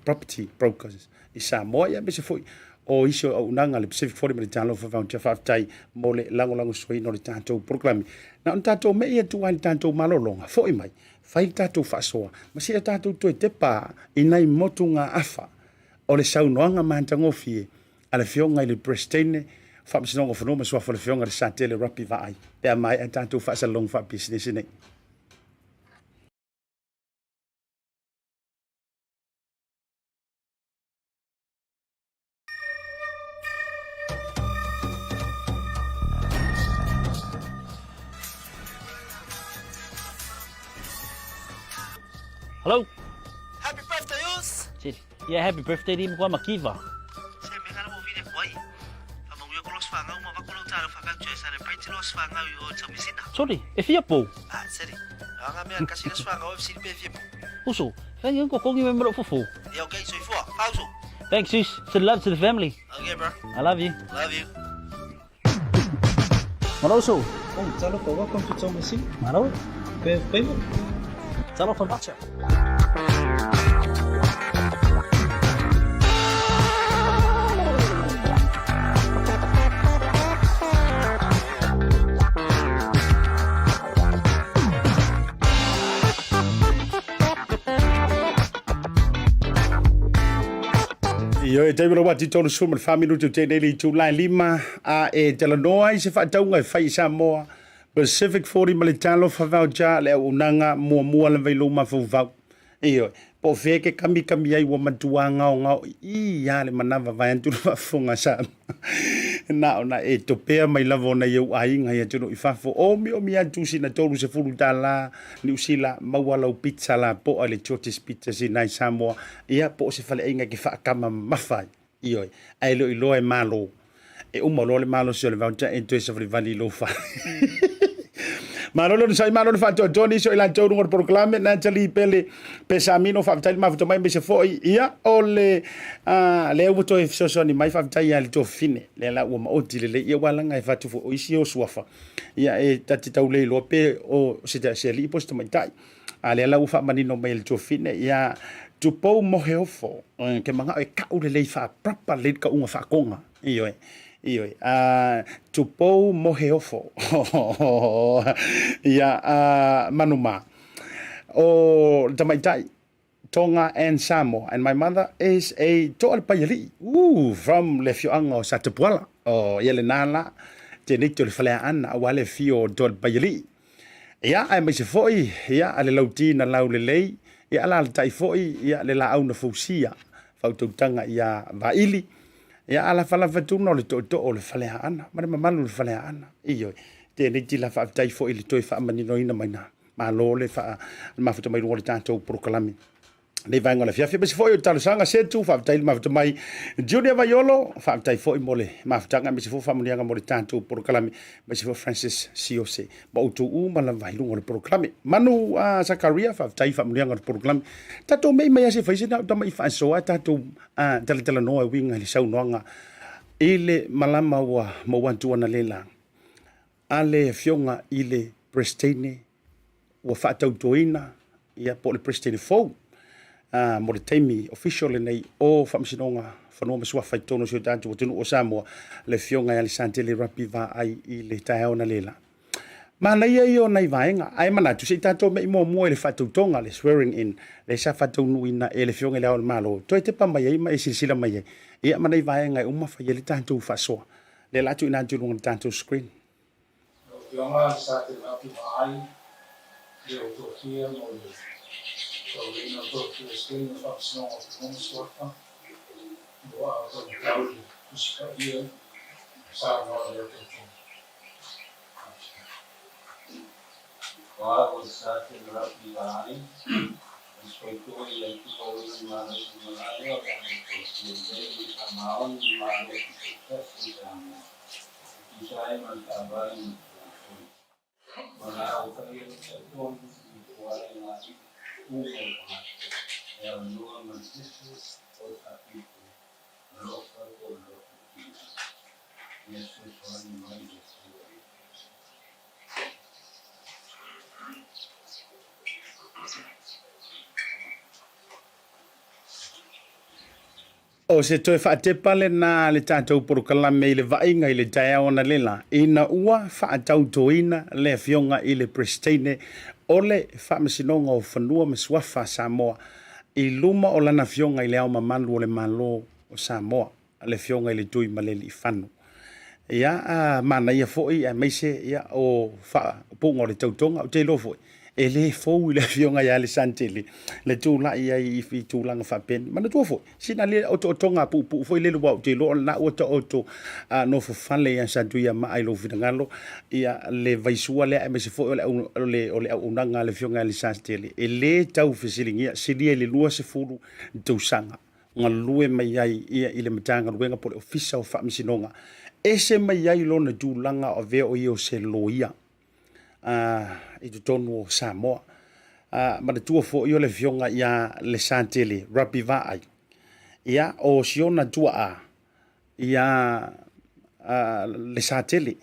Property Brokers i Samoa, ia aemaise foi o isi o auaunaga a le Pacific 40 ma le Talofa Voucher. Faafetai mo le lagolagosuaina o le tatou polokalame. Na ona tatou mei atu lava i le tatou malologa, foi mai, fai le tatou faasoa, ma seia tatou toe tepa i nai motugaafa o le saunoaga matagofie a le Afioga i le Peresetene o Faamasinoga o Fanua ma Suafa, le Afioga i le Satele Rapi Vaai, pe a maea tatou faasalalauga faapisinisi nei. Hello. Happy birthday, us! Yeah, happy birthday di mkwa makiva. Se me kana mo vile kwai. Fa mangu ko los whangau ma vako lo talo fa voucher celebrate los whangau i o taumisina. Sorry, e fia pou. Ah, seri. Anga mea kasi los whangau e siri pe fia pou. Uso, thank you ko kongi me mero fufu. Yeah, okay, so ifua. Pauso. Thanks, sis. Send love to the family. Okay, bro. I love you. Love you. Malo uso. Oh, talofa, welcome to Taumeasina. Malo. Pe faiva. Talofa voucher. Ioe, taimi o le wati 34 minuti o tenei le itulai 5 a e talanoa ai se faatauga e fai i Samoa Pacific 40 ma le Talofa Voucher le auaunaga muamua lava i lou mafaufau. Ioe, po o fea ke kamikami ai ua matua gaogao i i a le manava vaeatu le faafofoga a Samoa. Na ona e topea mai lava o nai ou aiga i atunuu i fafo. Omiomi atu sina $30 Niu Sila, maua lau pizza lapoa i le George's Pizza sina i Samoa, ia po o se faleaiga e ke faakama mamafa ai. Ioe, ae le o iloa e malo. E uma loa le malosi o le voucher e toe savalivali i lou fale. Malo le onosai, malo le faatoatoa nisi o i latou i luga o le polokalame, Natalie Pele Pesamino, faafetai le mafuta mai aemaise foi ia o le lea ua toe fesoasoani mai, faafetai ia le tuafafine, lea la ua maoti lelei, ia ua laga e fatu foi o isi o suafa, ia e ta te tau le iloa pe o se se alii po o se tamaitai. A lea la ua faamanino mai e le tuafafine, ia Tupou Moheofo, ke manao e kau lelei faaprapa lelei le kauga faakoga. Ioe, ioe. Tupou Moheofo. Ia, Manuma. O le tamaitai, Tonga and Samoa. And my mother is a toa le paialii. Ooh, from le afioaga o Satapuala. Oh, ia lena la, tēnei te o le faleaana, aua le afio o toa le paialii. Ia, aemaise foi, ia, a le lauti na laulelei, ia, alaalatai foi, ia, le laau na fausia, faautautaga ia Vaili, ia, alafalafa tuna o le tootoo o le faleaana, ma le mamalu o le faleaana. Ioe, tēnei tila faafetai foi i le toe faamaninoina mai na. Malo le faa, le mafuta mai luga o le tatou polokalame. Nei vaega o le afiafi. Aemaise foi o talosaga Setu, faafetai le mafuta mai Junior Vaiolo, faafetai foi mo le mafutaga, aemaise foi faamanuiaga mo le tatou polokalame, aemaise foi Francis Siose, ma outou uma lava i luga o le polokalame. Manu Sakaria, faafetai faamanuiaga o le polokalame. Tatou mei mai ase fai se na tama i faasoa tatou talatalanoa e uiga i le saunoaga i le malama ua maua atu ana le la. A le afioga i le Peresetene ua faatautoina, ia, po o le Peresetene fou, mo le taimi official lenei o Faamasinoga Fanua ma Suafa i totonu o si o tatou atunuu o Samoa, le afioga ia Alesatele Rapi Vaai i le taeao analeila. Manaia ia o nai vaega, ae manatu se i tatou mei muamua i le faatautoga, le swearing in, lea sa faataunuuina e le afioga i Le Ao o le Malo, toe tepa mai ai ma e silasila mai ai, ia, ma nai vaega e uma fai ai le tatou faasoa. Lea la tuuina atu i luga o le tatou screen. Lau Afioga sa te lapu vaai le o toafia mo le tauleina o Toafia Sene o Faamasinoga o Fanua ma Suafa ua taumatau i le Tusi Paia saunoa i lea tautoga. O au sa te lapu vaai le soifua i Atua o ia malo i malae o le Toafia nei i faamaoni malo tutoatasi i Samoa. Tusa ai ma le Faavae ma le Tulafono. Valaau paia le talitonu i tuai ngā uma o tagata e aunoa ma le seso o le faapito, alofa po o le loto tiga. Ia fesoasoani mai le Atua i. O se toe faatepa lenā a le tatou polokalame i le vaaiga i le taeao analeila ina ua faatautoina le Afioga i le Peresitene o le Faamasinoga o Fanua ma Suafa a Samoa i luma o Lana Afioga i Le Ao Mamalu o le Malo o Samoa, le Afioga i le Tuimalealiifano. Ia, a manaia foi aemaise ia, o faaupuga o le tautoga, ou te iloa foi, e le fou i le Afioga ia Alesantele le tulai ai i tulaga faapeni. Manatua foi, sina le otootoga puupuu foi lele, aua ou te iloa o lena ua taoto nofofale ia Satuiamaa i lou finagalo ia le vaisua lea, aemaise foi o le auaunaga a le Afioga ia Alesantele, e le tau fesiligia, silia i le 20 tausaga galue mai ai ia i le Matagaluega po o le Ofisa o Faamasinoga, ese mai ai lona tulaga o avea o ia o se loia i totonu o Samoa. Manatua foi o le afioga ia Lesatele Rapi Vaai, ia, o si ona tuaa ia Lesatele,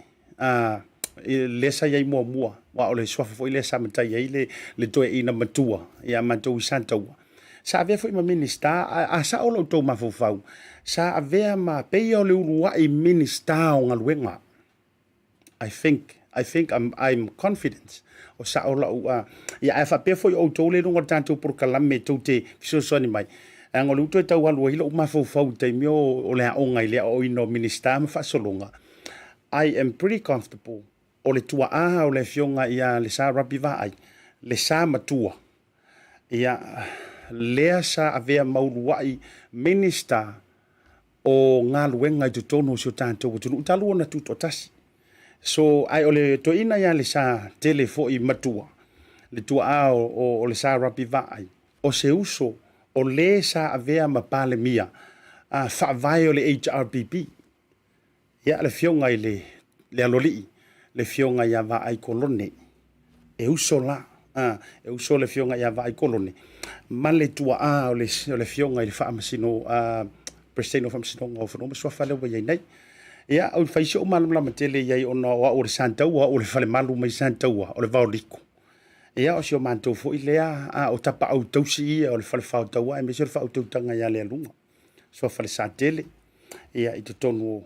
lea sa i ai muamua, aua o le suafa foi lea sa matai ai le toeaina matua ia matou i Sataua. Sa avea foi ma Minisita, a sao la outou mafaufau, sa avea ma pei o le uluai Minisita o Galuega. I think, I think I'm, I'm confident o sao lau, ia ae faapea foi o outou le luga o le tatou polokalame tou te fesoasoani mai, leaga o le utu e tau alu ai lou mafaufau i taimi o le aoga i le aoaoina o Minisita ma faasologa. I am pretty comfortable o le tuaa o le afioga ia Lesa Rabi Vaai, le sa matua, ia lea sa avea ma uluai Minisita o galuega i totonu o si o tatou atunuu talu ona tutoatasi. So, ae o le toeaina ia Lesa tele foi matua, le tuaa o Lesa Rabi Vaai, o se uso o le sa avea ma Palemia faavae o le HRPP. Ia, le afioga i le Aloalii, le afioga ia Vaai Kolone, e uso la, e uso le afioga ia Vaai Kolone ma le tuaa o le afioga i le Faamasino, Peresetene o Faamasinoga o Fanua ma Suafa lea ua i ai nei. Ia, o fai si ou malamalama tele i ai ona o au o le Sataua, o au o le Falemalu mai Sataua, o le Vaoliko. Ia, o si o matou foi lea, o tapaau tausi ia o le Falefaotaua aemaise o le faautautaga ia Lealuga. Suafa Lesatele, ia, i totonu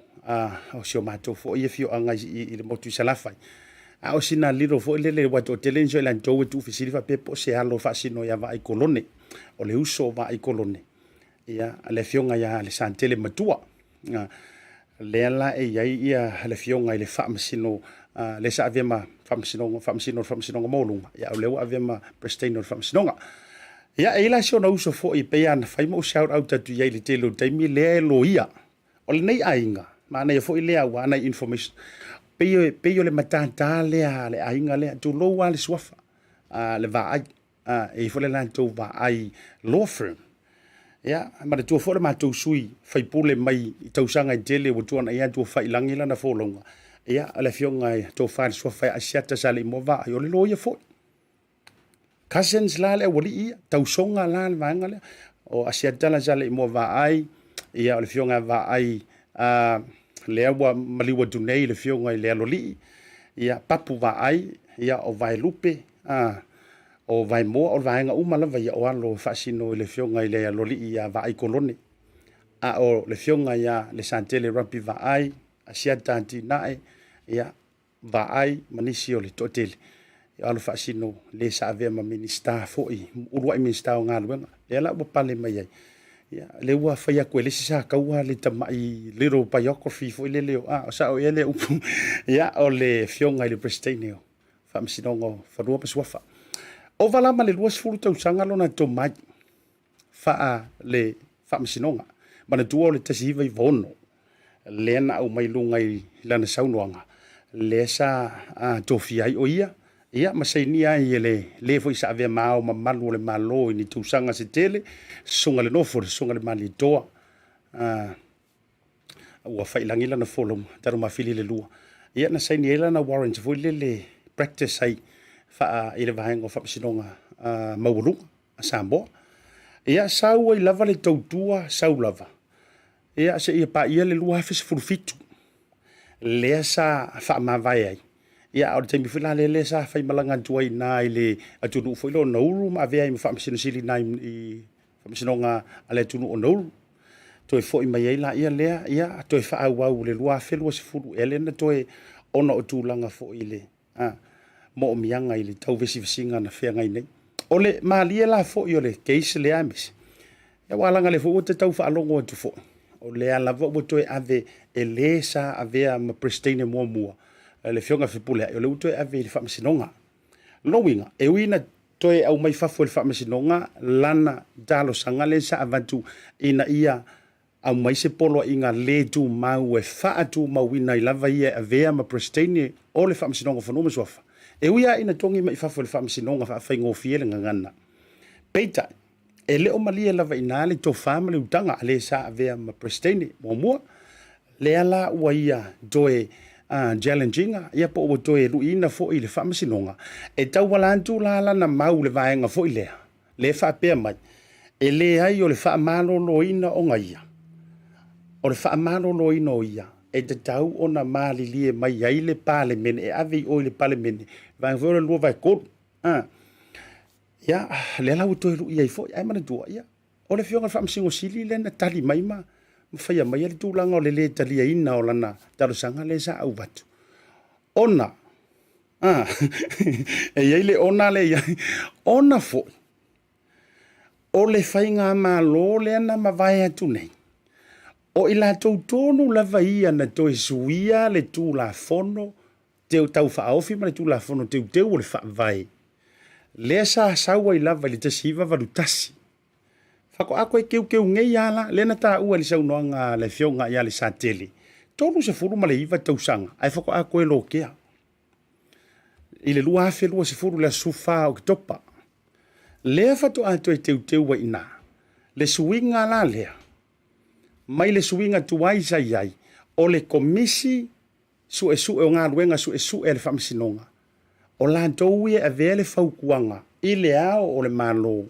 o si o matou foi afioaga i le motu i Salafai. A o sina lilo foi lele ua toatele nisi o i latou e tuufesili faapea po o se alo faasino ia Vaai Kolone, o le uso o Vaai Kolone, ia, le afioga ia Lesatele Matua. Lea la e i ai ia le afioga i le Faamasino, lea sa avea ma Faamasino, Faamasino o le Faamasinoga Maualuga, ia, o lea ua avea ma Peresetene o le Faamasinoga. Ia, e i ai la si ona uso foi e pei lava ona fai ma ou shout out atu i ai i le tele o taimi, lea e loia. O lenei aiga, manaia foi lea aua nai information, pei, pei o le matata lea a le aiga lea, tulou lava le suafa, le vaai, e i ai foi le latou vaai law firm. Ia, manatua foi le matou sui faipule mai i tausaga e tele ua tuanai atu ua faiilagi lana folauga, ia, o le afioga i Tofa i le Suafa ia Asiata Saleimoa Vaai, o le loia foi. Cousins la le aualii ia, tausoga la le vaega lea. O Asiata la sa le i mua Vaai, ia o le afioga ia Vaai lea ua maliu atu nei le afioga i le Aloalii, ia Papu Vaai, ia o Vaelupe, o Vaemoa, o le vaega uma lava ia o alo e faasino i le afioga i le Aloalii ia Vaai Kolone. A o le afioga ia Lesatele Rapi Vaai, Asiata Atinae, ia Vaai ma nisi o le toatele e alo faasino le sa avea ma Minisita foi, uluai Minisita o Galuega, lea la ua pale mai ai. Ia, lea ua fai atu e le isi sa taua le tamai little biography foi lele o, a, o sao ea lea upu, ia, o le afioga i le Peresetene o Faamasinoga o Fanua ma Suafa. Ova la ma le 20 tausaga lona tomai faa le Faamasinoga. Manatua o le 1996 lea na aumai luga i lana saunoaga, lea sa tofia ai o ia, ia ma sainia ai e le le foi sa avea ma ao mamalu o le Malo i ni tausaga se tele, Susuga le Nofo, le Susuga le Malietoa, ua failagi lana folauga talu mafili le lua. Ia na saini ai lana warrant foi lele practice ai faa i le vaega o Faamasinoga Maualuga a Samoa. Ia sau ai lava le tautua, sau lava. Ia seia paia le 2017 lea sa faamavae ai. Ia a o le taimi foi la lea lea sa faimalaga atu ai i ina i le atunuu foi lea o Nauru ma avea ai ma Faamasino Sili i ina i Faamasinoga a le atunuu o Nauru. Toe foi mai ai laia lea, ia, toe faaauau i le 2020 ea lea na toe, ona o tulaga foi i le moomiaga i le tauvesivesiga na feagai nei. O le malie la foi o le case lea aemaise, ia aua leaga o lea foi ua ta tau faalogo atu foi, o lea lava ua toe ave e le sa avea ma Peresetene muamua, le Afioga i le Fepuleai, o lea ua toe ave i le Faamasinoga. O lona uiga, e ui ina toe aumai fafo e le Faamasinoga lana talosaga lea sa avatu ina ia aumai se poloaiga le tumau e faatumauina ai lava ia e avea ma Peresetene o le Faamasinoga o Fanua ma Suafa, e ui lava ina togi mai i fafo e le Faamasinoga faafaigofie le gagana. Peitai, e le o malie lava i ina le tofa ma le utaga a le sa avea ma Peresetene muamua. Lea la ua ia toe challenge ina, ia po ua toe luiina foi i le Faamasinoga, e tauala atu la lana mau i le vaega foi lea, lea e faapea mai, e leai o le faamaloloina ona ia, o le faamaloloina o ia e tatau ona malilie mai ai le Palemene, e ave i o i le Palemene, vaega foi o le 2/3. Ia, lea la ua toe lui ai foi, ae manatua, ia, o le Afioga i le Faamasino Sili lea na tali mai ma faia mai le tulaga o le lē taliaina o lana talosaga lea sa avatu. Ona, e i ai le ona lea i ai, ona foi o le faigamalo lea na mavae atu nei, o i latou tonu lava ia na toe suia le Tulafono Tau Faaofi ma le Tulafono Teuteu o le Faavae, lea sa sau ai lava i le 1981. Faatoa toe teuteu nei lava la, lea na taua i le saunoaga a le Afioga ia Lesatele, 39 tausaga ae faatoa toe lokea i le 2020 i le aso 14 o Oketopa. Lea faatoa toe teuteu ai i ina le suiga la lea mai le suiga tuai sa i ai o le Komisi Suesue o Galuega Suesue a le Faamasinoga, o latou ia e avea le fautuaga i le Ao o le Malo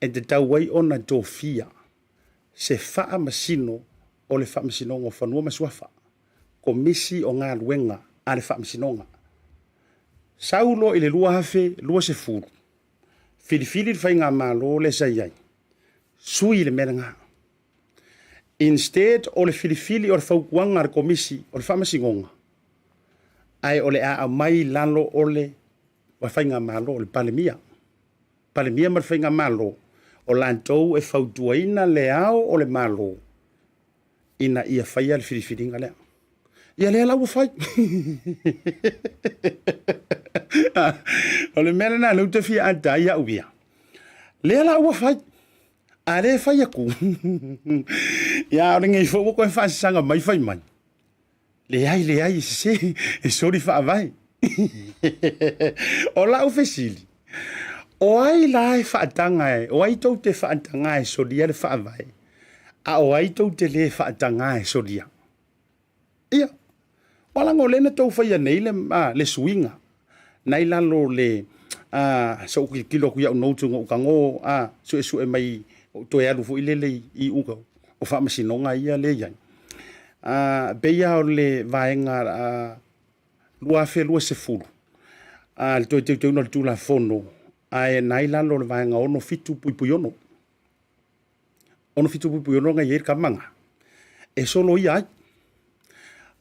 e tatau ai ona tofia se Faamasino o le Faamasinoga o Fanua ma Suafa, Komisi o Galuega a le Faamasinoga. Sau loa i le 2020, filifili le faigamalo lea sa i ai, sui le mea lena. Instead o le filifili o le fautuaga a le Komisi o le Faamasinoga, ae o le a aumai i lalo o le Faigamalo o le Palemia. Palemia ma le Faigamalo, o latou e fautuaina le Ao o le Malo ina ia faia le filifiliga lea. Ia lea la ua fai. O le mea lena lea ou te fia ata ai au ia. Lea la ua fai. A lea e fai atu. Ia, o lenei foi ua toe faasasaga mai fai mai. Leai, leai, e sese, e soli faavae. O lau fesili, o ai la e faataga e, o ai tou te faataga e solia le faavae, a o ai tou te le faataga e solia? Ia, ua laga o lea na tou faia nei le, a, le suiga na i lalo o le, a, sa ou tilotilo atu i au notes ona ou tago, a, suesue mai, ou toe alu foi lele i, i uka o faamasinoga ia lea e i ai. A, pei lava o le vaega a, 2020, a, le toe teuteuina o le Tulafono, ae na i lalo o le vaega 67.6. 67.6 na i ai le tama e soloia ai.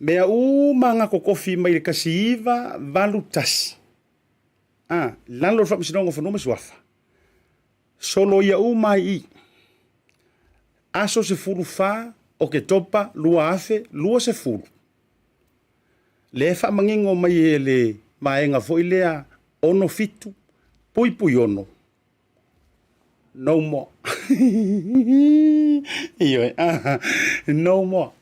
Mea uma na totofi mai le 1981, a, lalo o le Faamasinoga o Fanua ma Suafa, soloia uma ai i aso 14 Oketopa 2020. Lea e faamanino mai e le vaega foi lea 67.6. No more. Ioe. No more.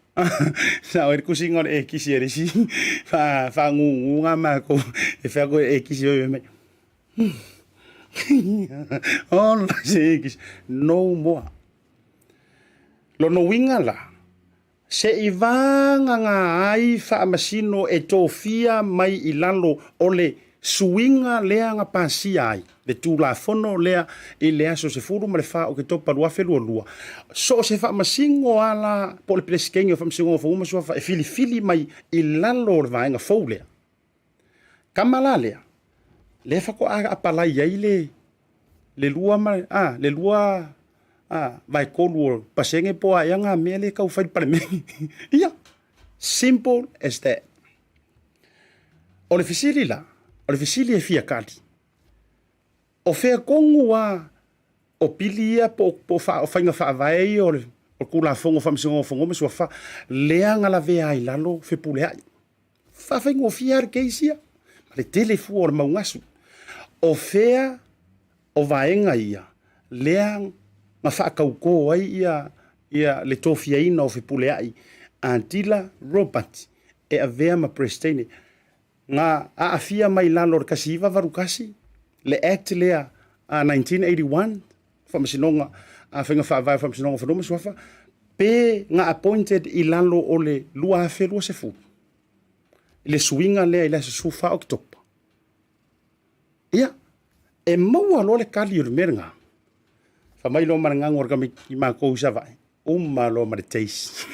Sa oe le kusiga o le ekisi e le isi faagūgū mākou e fai atu e ekisi oi mai. Ola se ekisi. No more. Lona uiga la, Se i vagana ai faamasino e tofia mai i lalo o le suiga lea na pasia ai le Tulafono lea i le aso 14 Oketopa 2022, so o se faamasino lava la po o le Peresetene o Faamasinoga o Fanua ma Suafa e filifili mai i lalo o le vaega fou lea. Tama la lea, lea faatoa apalai ai le, le lua ma, a, le lua. A, vaetolu o pasene po o aea na mea lea e tau fai i le Palemene. Ia, simple as that. O le fesili la, o le fesili e fia tali, o fea tonu lava o pili ia po o faiga faavae ia o le Tulafono o Faamasinoga o Fanua ma Suafa lea na lavea ai i lalo Fepuleai? Faafaigofie lava le case ia, ma le tele fua o le maugasu. O fea o vaega ia lea na faatauto ai ia ia le tofiaina o Fepuleai Antila Robert e avea ma Peresetene na aafia mai lalo o le 1981 le Act lea a 1981 Faamasinoga a Faiga Faavae o Faamasinoga o Fanua ma Suafa pe na appointed i lalo o le 2020 i le suiga lea i le aso 14 Oketopa. Ia, e maua loa le kali o le mea lena. Fai mai loa ma le gago o le tamaiti i matou i Savaii, uma loa ma le taste.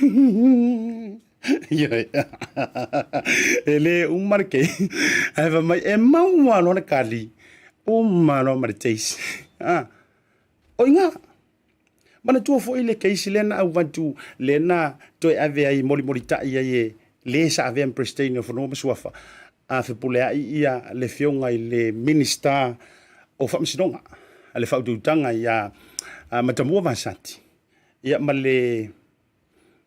Ioe. E le uma le case, ae fai mai e maua loa le kali, uma loa ma le taste. Ah, o i ina. Manatua foi le case lea na avatu, lea na toe ave ai molimolitai ai e le sa avea ma Peresetene o Fanua ma Suafa, a fepuleai ia le Afioga i le Minisita o Faamasinoga, le faautautaga ia Matamua Vasati, ia ma le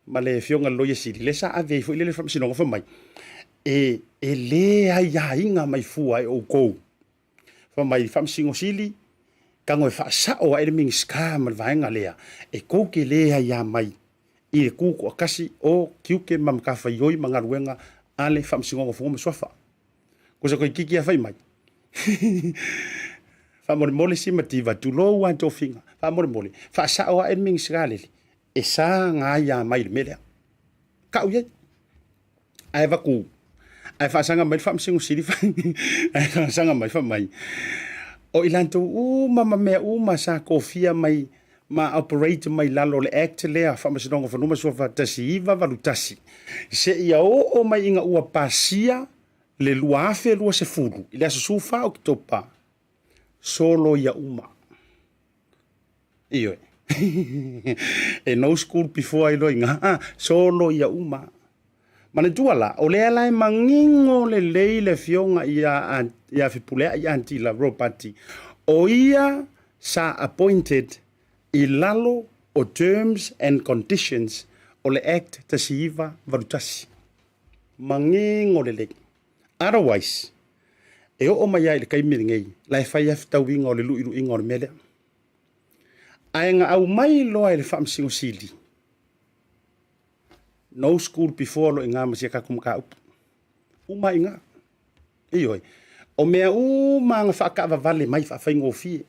ma le Afioga i le Loia Sili, lea sa ave ai foi lele Faamasinoga fai mai, e le aiaina mai fua e outou. Fai mai, Faamasino Sili, tago e faasao ae le Minisita ma le vaega lea, e tou te le aia mai i le tutoatasi o tiute ma matafaioi ma galuega a le Faamasinoga o Fanua ma Suafa. Kusa toeitiiti lava fai mai, faamolemole si mativa, tulou lava tofiga, faamolemole, faasao ae le Minisita lele, e sa na aia mai i le mea lea. Tau i ai. Ae avatu, ae faasaga mai le Faamasino Sili, ae faasaga mai fai mai, o i latou uma ma mea uma sa tofia mai ma operate mai lalo o le Act lea, Faamasinoga o Fanua ma Suafa 1981, seia oo mai ina ua pasia le 2020 i le aso 14 Oketopa, solo ia uma. Ioe. E no school before ai loa i ina. Ah, solo ia uma. Manatua la, o lea la e manino lelei le afioga ia, ia Fepuleai Antila Ropati, o ia sa appointed i lalo o terms and conditions o le Act 1981. Manino lelei. Otherwise, e oo mai lava i le taimi lenei, la e fai lava fetauiga o le luiluiga o le mea lea. Ae na aumai loa e le Faamasino Sili, no school before loa i ina ma si a tatou mataupu. Uma i ina. Ioe. O mea uma na faataavavale mai faafaigofie,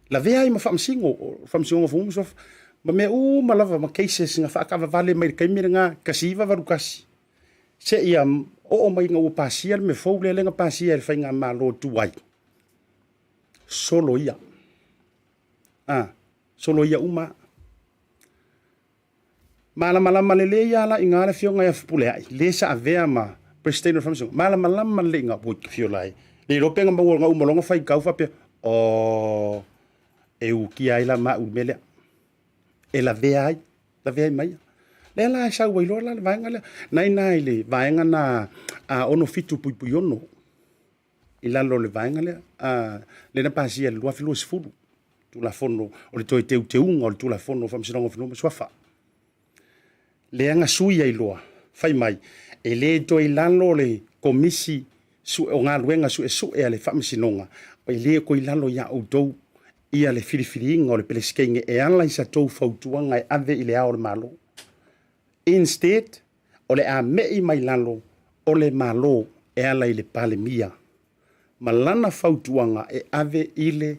lavea ai ma Faamasino, o Faamasinoga o Fanua ma Suafa, ma mea uma lava ma cases na faataavavale mai i le taimi lena 1981, seia oo mai ina ua pasia le mea fou lea, lea na pasia e le faigamalo tuai. Solo ia. Ah, solo ia uma. Malamalama lelei lava la i ina le afioga ia Fepuleai, le sa avea ma President o le Faamasinoga. Malamalama lelei i ina, oi, fio la e. Le iloa pe na maua na uma loa ona faitau faapea, oh, e ukia ai la maau i le mea lea. E lavea ai, lavea ai ma ia. Lea la e sau ai loa la le vaega lea. Na ina i le vaega na a 67.6 i lalo o le vaega lea, a, lea na pasia i le 2020, Tulafono o le toe teuteuga o le Tulafono o Faamasinoga o Fanua ma Suafa. Lea na sui ai loa, fai mai, e le toe i lalo o le Komisi o Galuega Suesue a le Faamasinoga, e le toe i lalo ia outou ia le filifiliina o le Peresetene e ala i sa tou fautuaga e ave i le Ao o le Malo. Instead, o le a me'i mai lalo o le Malo e ala i le Palemia ma lana fautuaga e ave i le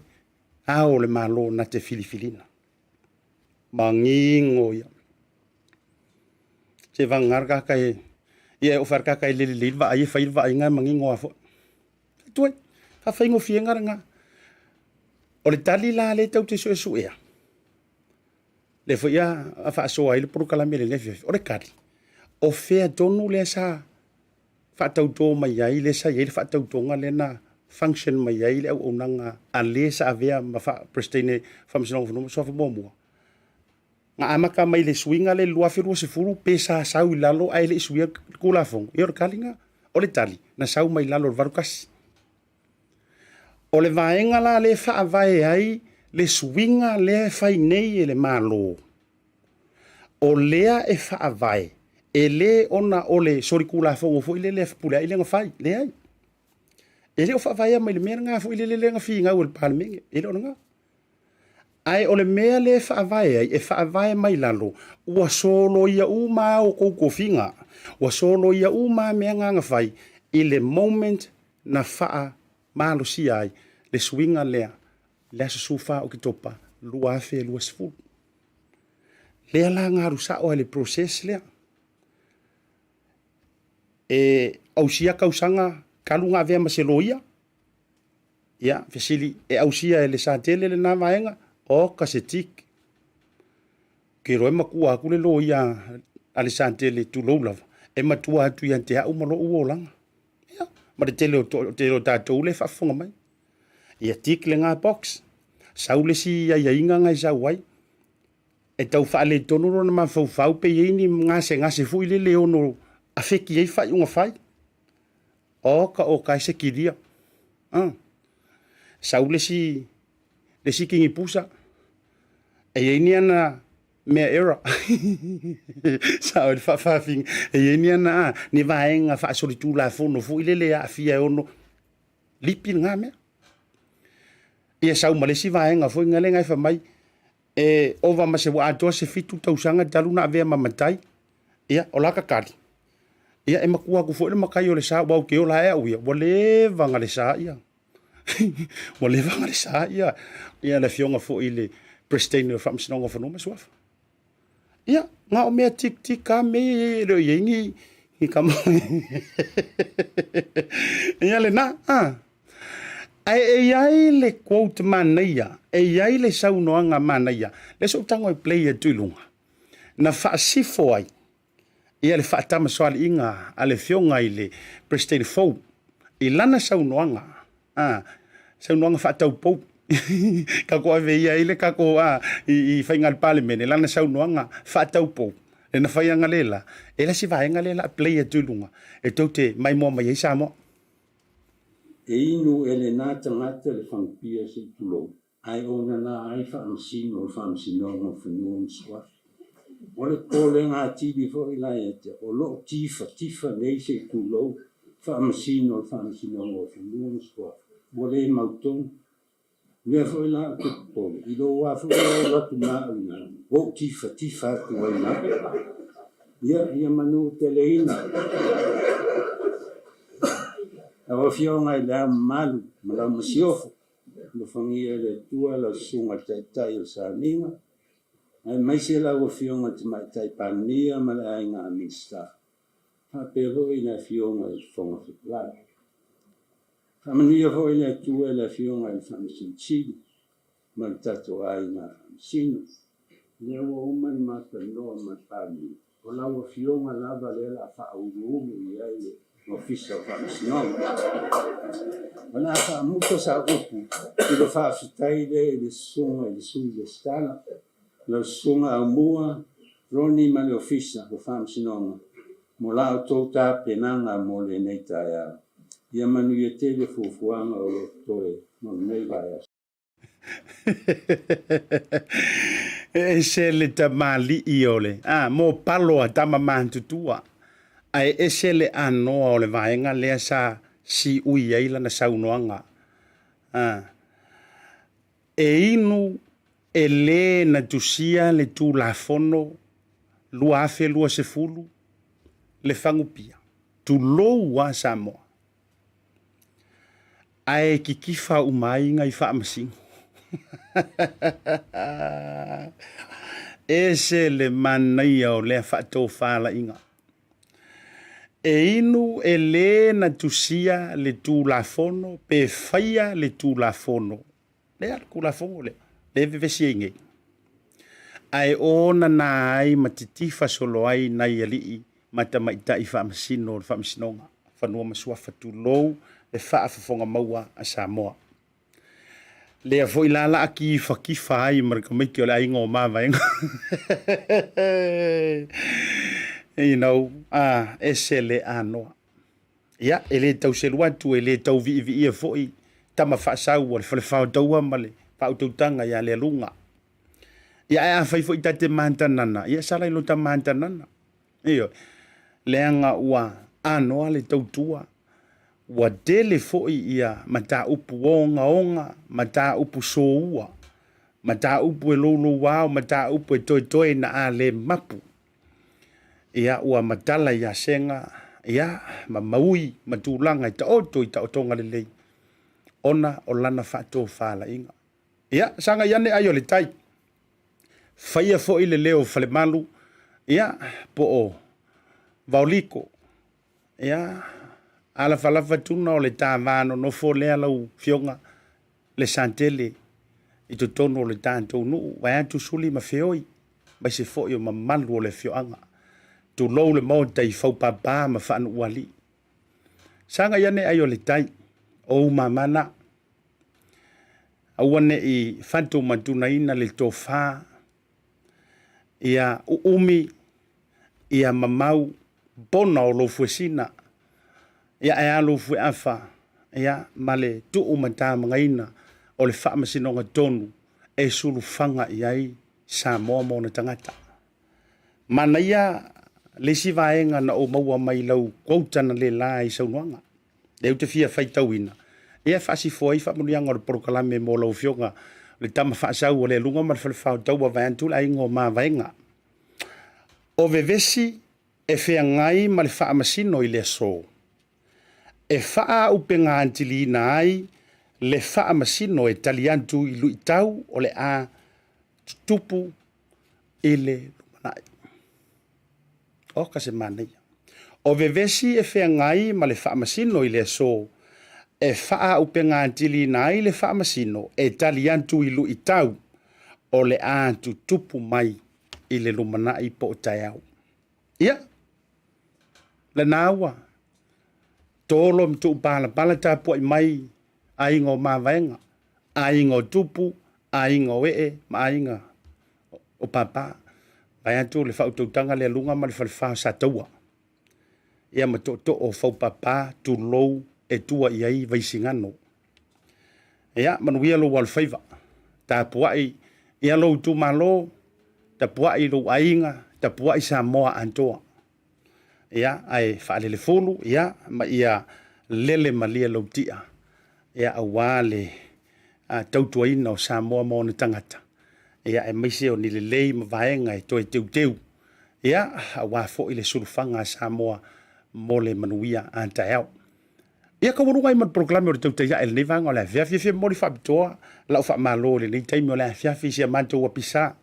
Ao o le Malo na te filifilina. Mangingo ia. Se vagana le kaka e, ia e ofa le kaka e lele lelei le vaai e fai le vaaiga e mangingo lava foi. Tuai, faafaigofieina lena. O le tali la lea tatou te suesuea, lea foi a faasoa ai le polokalame i lenei afiafi, o le tali, o fea tonu lea sa faatauto mai ai, lea sa i ai le faatautoga lea na function mai ai le auaunaga a le sa avea ma Peresetene o Faamasinoga o Fanua ma Suafa muamua. Na amata mai le suiga lea i le 2020 pe sa sau i lalo ae le i suia le Tulafono? Ia o le tali lena. O le tali, na sau mai lalo o le 81. O le vaega la lea e faavae ai le suiga lea e fai nei e le Malo, o lea e faavae e le ona o le solitulafono foi lele a Fepuleai lea na fai, leai. E le o faavaea mai le mea lena foi lele lea na finau e le Palemene, e le o lena. Ae o le mea lea e faavae ai, e faavae mai lalo, ua soloia uma a outou tofiga, ua soloia uma a mea na na fai i le moment na faamalosia ai le suiga lea i le aso 14 Oketopa 2020. Lea la na alu sao ai le process lea. E ausia tausaga talu na avea ma se loia, Ia, fesili, e ausia e le Satele lena vaega? Oka se tick. Ke iloa e matua atu le loia a le Satele, tulou lava, e matua atu ia te au ma lou olaga. Ia, ma le tele o, to, tele o tatou le faafofoga mai. Ia tick lena box. Sau le isi aiaiga na e sau ai, e tau faaletonu lona mafaufau pe i ai ni gasegase foi lele e ono afeki ai faaiuga fai. Oka oka e se kilia. Ah. Sau le isi, le isi kinipusa, e i ai ni ana mea error. Sao i le faafaafina. E i ai ni ana, ah, ni vaega faasolitulafono foi lele e aafia e ono lipi lena mea. Ia sau ma le isi vaega foi lea na e fai mai, e ova ma se ua atoa se 7 tausaga talu na avea ma matai, ia, o la ka tali. Ia, e matua atu foi le matai o le sa, aua ou te ola ae au ia, ua leva na le sa ia. Ua leva na le sa ia, ia le afioga foi i le President o le Faamasinoga o Fanua ma Suafa. Ia, na o mea tik tik a mea ia e le o i ai ni, ni kama. Ia lena, ah. Ae e i ai le quote manaia, e i ai le saunoaga manaia, lea se ou tago e play atu i luga, na faasifo ai ia le faatamasoaliiga a le afioga i le Peresetene fou i lana saunoaga, a, saunoaga faataupou. Tatou ave ia i le tatou a, i, i faiga a le Palemene, lana saunoaga faataupou, le na fai analeila, e le isi vaega lea o le a play atu i luga, e tou te maimoa mai ai Samoa. E inu e lena tagata le fagupia se i tulou, ae ona na ai faamasino o le Faamasinoga o Fanua ma Suafa. O le popolega atili foi la ia te au, o lo o tifatifa nei se i tulou faamasino o le Faamasinoga o Fanua ma Suafa, ua le mautonu. O lea foi la ou te popole, i lou a foi lea alu atu ma au ina, ua ou tifatifa atu ai ma au. Ia, ia manuteleina. Lau Afioga i Le Ao Mamalu ma lau Masiofo, alofagia e le Atua lau Susuga i le Taitai o le Sauniga, aemaise lau Afioga i le Tamaitai Palemia ma le Aiga Minisita, faapea foi le Afioga i le Fofoga Fetalai. Faamanuia foi le Atua i le Afioga i le Faamasino Sili ma le tatou aiga Faamasino. O lea ua uma ona ma talanoa ma le Palemia, o lau Afioga lava lea o le a faauluulu i ai le Ofisa o Faamasinoga. O le a faamuta sau upu i le faafetai lea i le Susuga i le Sui Resitala, lau Susuga Aumua Ronnie ma le Ofisa o Faamasinoga mo la outou tapenaga mo lenei taeao. Ia manuia tele fuafuaga o lo o totoe mo lenei vaiaso. E ese le tamalii o le a mo palo a tama matutua, ae ese le anoa o le vaega lea sa siui ai lana saunoaga. A e inu e lē na tusia le Tulafono 2020 le fagupia, tulou a Samoa, ae kitifa uma ai nai faamasino. Ese le manaia o lea faatofalaiga. E inu e lē na tusia le Tulafono pe faia le Tulafono Lea le Tulafono lea, lea e vevesi ai nei. Ae o nana ai ma titifa solo ai nai alii ma tamaitai faamasino o le Faamasinoga Fanua ma Suafa, tulou le faafofoga maua a Samoa. Lea foi la la kifakifa ai ma le tamaiti o le aiga o Mavaega. You know, a ese le anoa. Ia, e le tau selu atu, e le tau viiviia foi tama faasau o le Falefaotaua ma le faautautaga ia Lealuga. Ia, ae afai foi ta te matanana, ia sala i lota matanana. Ioe, leaga ua anoa le tautua, ua tele foi ia mataupu ogaoga, mataupu soua, mataupu e loulouao, mataupu e toetoe na a le mapu. Ia, ua matala ia sega, ia, ma maui ma tulaga e taoto i taotoga lelei, ona o lana faatofalaiga. Ia, sagai ane ai o le tai. Faia foi le leo o Falemalu, ia, po o Vaoliko. Ia, alafalafa tuna o le ta va nonofo lea lau Afioga le Santele i totonu o le tatou nuu, vaeatu Suli ma Feoi, aemaise foi o mamalu o le afioaga. Tulou le Maota i Faupapa ma Faanuualii. Sagai ane ai o le tai, o ou mama na. Aua ne i fatumatunaina le tofa, ia uumi, ia mamau pona o lou fuesina, ia ae a lou fueafa, ia ma le tuumatamagaina o le faamasinoga tonu e sulufaga i ai Samoa ma ona tagata. Manaia le isi vaega na ou maua mai lau quota na le la i saunoaga. Lea ou te fia faitauina, ia faasifo ai faamanuiaga o le polokalame mo lau Afioga le tama faasau o le aluga ma le falefaotaua vaeatu le aiga o Mavaega. O vevesi e feagai ma le faamasino i le aso, e faaaupegaatiliina ai le faamasino e tali atu i luitau o le a tutupu i le lumanai. Oka se manaia. O vevesi e feagai ma le faamasino i le aso, e faaaupegatiliina ai le faamasino e tali atu i luitau o le a tutupu mai i le lumanai po o taeao. Ia, lena ua tolo ma tuupalapala tapuai mai aiga o Mavaega, aiga o Tupu, aiga o Ee ma aiga o Papa. Vaeatu le faautautaga lea luga ma le falefa o Sataua. Ia ma tootoo o Faupapa, tulou e tua i ai Vaisigano. Ia, manuia lou alofaiva. Tapuai ia lou itumalo, tapuai lou aiga, tapuai Samoa atoa. Ia, ae faalelefulu, ia, ma ia lele malie lou tia, ia, aua le tautuaina o Samoa ma ona tagata, ia, aemaise o ni lelei ma vaega e toe teuteu, ia, aua foi le sulufaga a Samoa mo le manuia a taeao. Ia taualuga ai ma le polokalame o le tautai ae i lenei vaega o le afiafi. E fia momoli faapitoa lau faamalo i lenei taimi o le afiafi i si a matou apisa,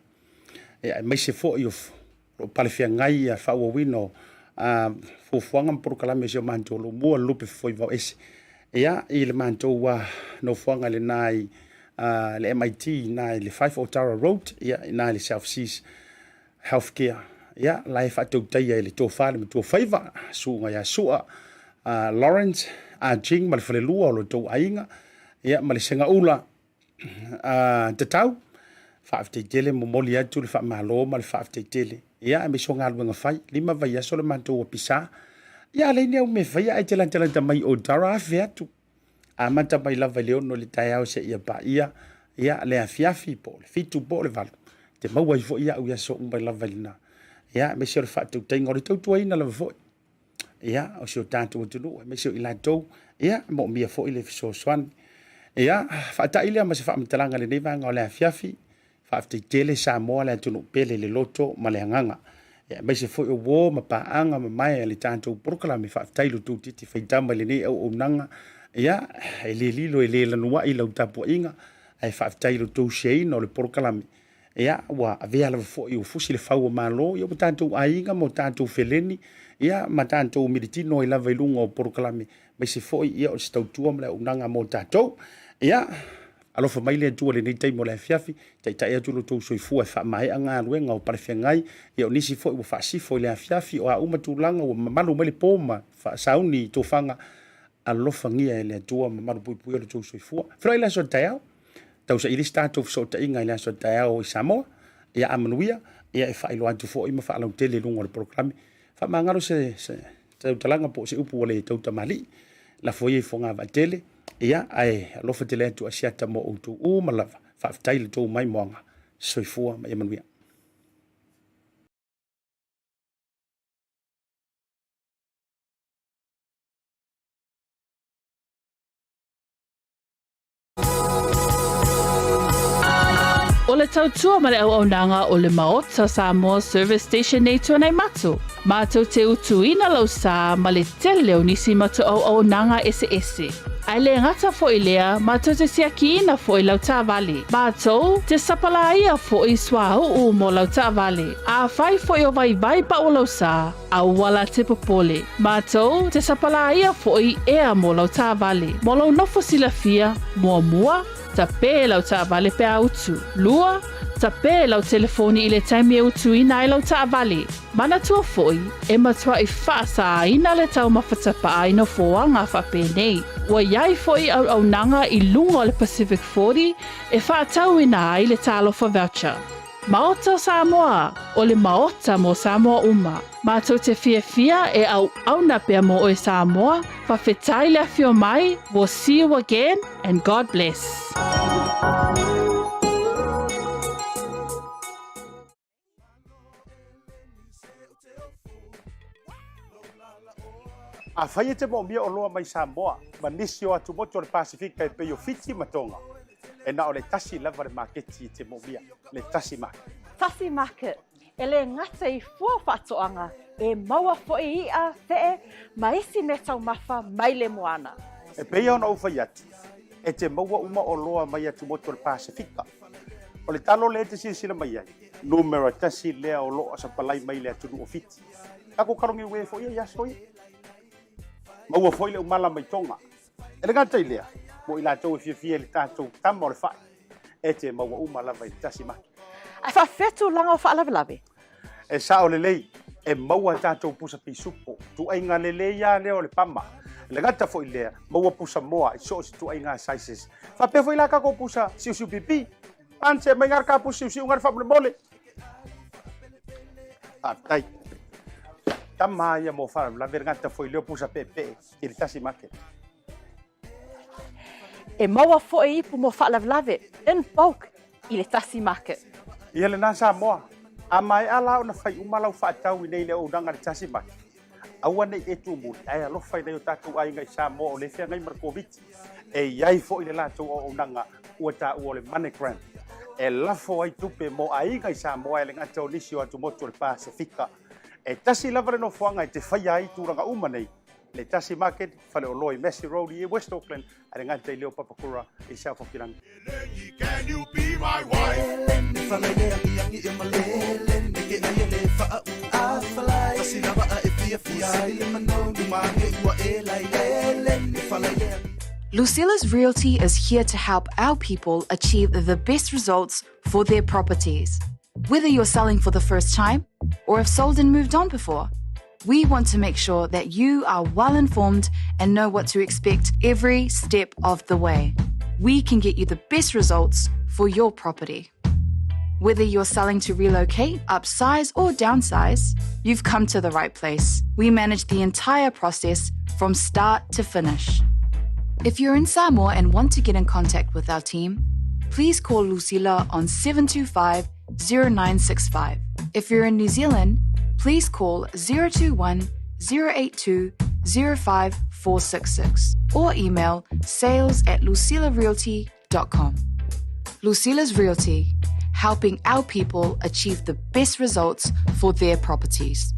ia, aemaise foi o lo o palefeagai ia faaauauina o fuafuaga ma polokalame o si o matou lomua lupe fofoi vao ese. Ia, i le matou nofoaga lena i le MIT na i le 5 Otara Road, ia, na i le South Seas Healthcare. Ia, la e faatautaia e le tofa le matua faiva, suuga ia Sua, Lawrence, Ah Jing ma le falelua o lo outou aiga, ia, ma le segaula tatau. Faafetai tele, momoli atu le faamalo ma le faafetai tele. Ia, aemaise o galuega fai, 5 vaiaso le matou apisa. Ia, a leai ni au mea e faia, ae te latalata mai i Otara, afe atu. Amata mai lava i le 6 i le taeao seia paia, ia, le afiafi po o le 7 po o le 8. Te maua ai foi au i aso uma lava i lena. Ia, aemaise o le faatautaiga o le tautuaina lava foi. Ia, o si o tatou atunuu, aemaise o i latou, ia, moomia foi le fesoasoani. Ia, faatai lea ma se faamatalaga i lenei vaega o le afiafi. Faafetai tele Samoa le atunuu pele i le loto ma le agaga. Ia, aemaise foi o uo ma paaga mamae a le tatou polokalame. Faafetai lo outou titi faitama i lenei auaunaga. Ia, e le lilo e le lanuai lau tapuaiga, ae faafetai i lo outou siaina o le polokalame. Ia, ua avea lava foi ua fusi le fau o Malo, ia ua tatou aiga ma o tatou feleni, ia ma tatou militino ai lava i luga o polokalame, aemaise foi ia o se tautua ma le auaunaga mo tatou. Ia, alofa mai le Atua i lenei taimi o le afiafi, taitai atu lo outou soifua e faamaea galuega o palefeagai, ia o nisi foi ua faasifo i le afiafi, o a uma tulaga ua mamalu mai le po ma faasauni i tofaga, alofagia e le Atua ma malupuipuia lo outou soifua. Feiloai le aso a taeao. Tausaili se tatou fesootaiga i le aso taeao i Samoa. Ia a manuia, ia e faailoa atu foi ma faalautele i luga o le polokalame. Faamagalo se, se tautalaga po o se upu ua le tautamalii. Lafo ia i fogavaatele, ia ae alofa tele atu Asiata mo outou uma lava. Faafetai i le tou maimoaga. Soifua ma ia manuia. O le tautua ma le auaunaga o le Maota Samoa Service Station nei Tuanaimato, mātou te utuina lau sā ma le tele o nisi matou auaunaga eseese. Ae le gata foi lea, mātou te siakiina foi lau taavale. Mātou te sapalaia foi suauu mo lau taavale. Afai foi o vaivai pau o lau sā, Aua la te popole. Mātou te sapalāia foʻi ea mo lau taavale. Mo lou nofo silafia, muamua, tapē lau taavale pe a utu. Lua, tapē lau telefoni i le taimi e utuina ai lau taavale. Manatua foʻi, e matuaʻi faasāina le taumafa tapaa i nofoaga faapenei. Ua iai foʻi auaunaga i luga o le Pacific 40 e faatauina ai le Talofa Voucher. Maota o Samoa, o le Maota mo Samoa uma. Matou te fiafia e auauna pea mo oe Samoa, fawhetai le afio mai, we'll see you again and God bless. Afai e te moomia oloa mai Samoa ma nisi o atumotu o le Pasifika e pei o Fiti ma Tonga, e na o le tasi lava le maketi e te moomia, le Tasi Market. Tasi Market, e le gata i fua faatoaga, e maua foi iʻa, feʻe, ma isi mea taumafa mai le moana. E pei ona ou fai atu, e te maua uma oloa mai atumotu o le Pasifika. O le talo lea e te silasila mai ai, numera tasi lea o loo sapalai mai le atunuu o Fiti. Tatou kalogi ue foi ia i aso ia. Maua foi le umala mai Tonga. E le gata i lea, mo i latou e fiafia i le tatou tama o le fai, e te maua uma lava i le tasi maki. Ae faafefea tulaga o faalavelave? E sao lelei, e maua tatou pusa pisupo, tuaiga lelei lava lea o le pama. E le gata foi i lea, maua pusa moa i so o se tuaiga sizes. Faapea foi la tatou pusa siusiu pipi. Pane mai gare ka pusa siusiu gare faamolemole. Faafetai. Tama ia mo faalavelave le gata foi lea o pusa peepee i le tasi market. E maua foi ipu mo faalavelave in bulk i le tasi market. Ia lena Samoa, a maea la ona fai uma lau faatau i nei le auaunaga i le tasi market, aua nei e tumuli ae alofa i nai o tatou aiga i Samoa o lea e feagai ma le Koviti. E i ai foi le latou auaunaga ua taua o le MoneyGram e lafo ai tupe mo aiga i Samoa e le gata o nisi o atumotu o le Pasefika. E tasi lava le nofoaga e te faia ai tulaga uma nei, le Tasi Market, faleoloa i Massey Road i West Auckland, ae le gata i lea o Papakura i South Hokirangi. Lucilla's Realty is here to help our people achieve the best results for their properties. Whether you're selling for the first time or have sold and moved on before, we want to make sure that you are well informed and know what to expect every step of the way. We can get you the best results for your property. Whether you're selling to relocate, upsize, or downsize, you've come to the right place. We manage the entire process from start to finish. If you're in Samoa and want to get in contact with our team, please call Lucilla on 725 0965. If you're in New Zealand, please call 021 082 05466 or email sales at lucillarealty.com. Lucilla's Realty, helping our people achieve the best results for their properties.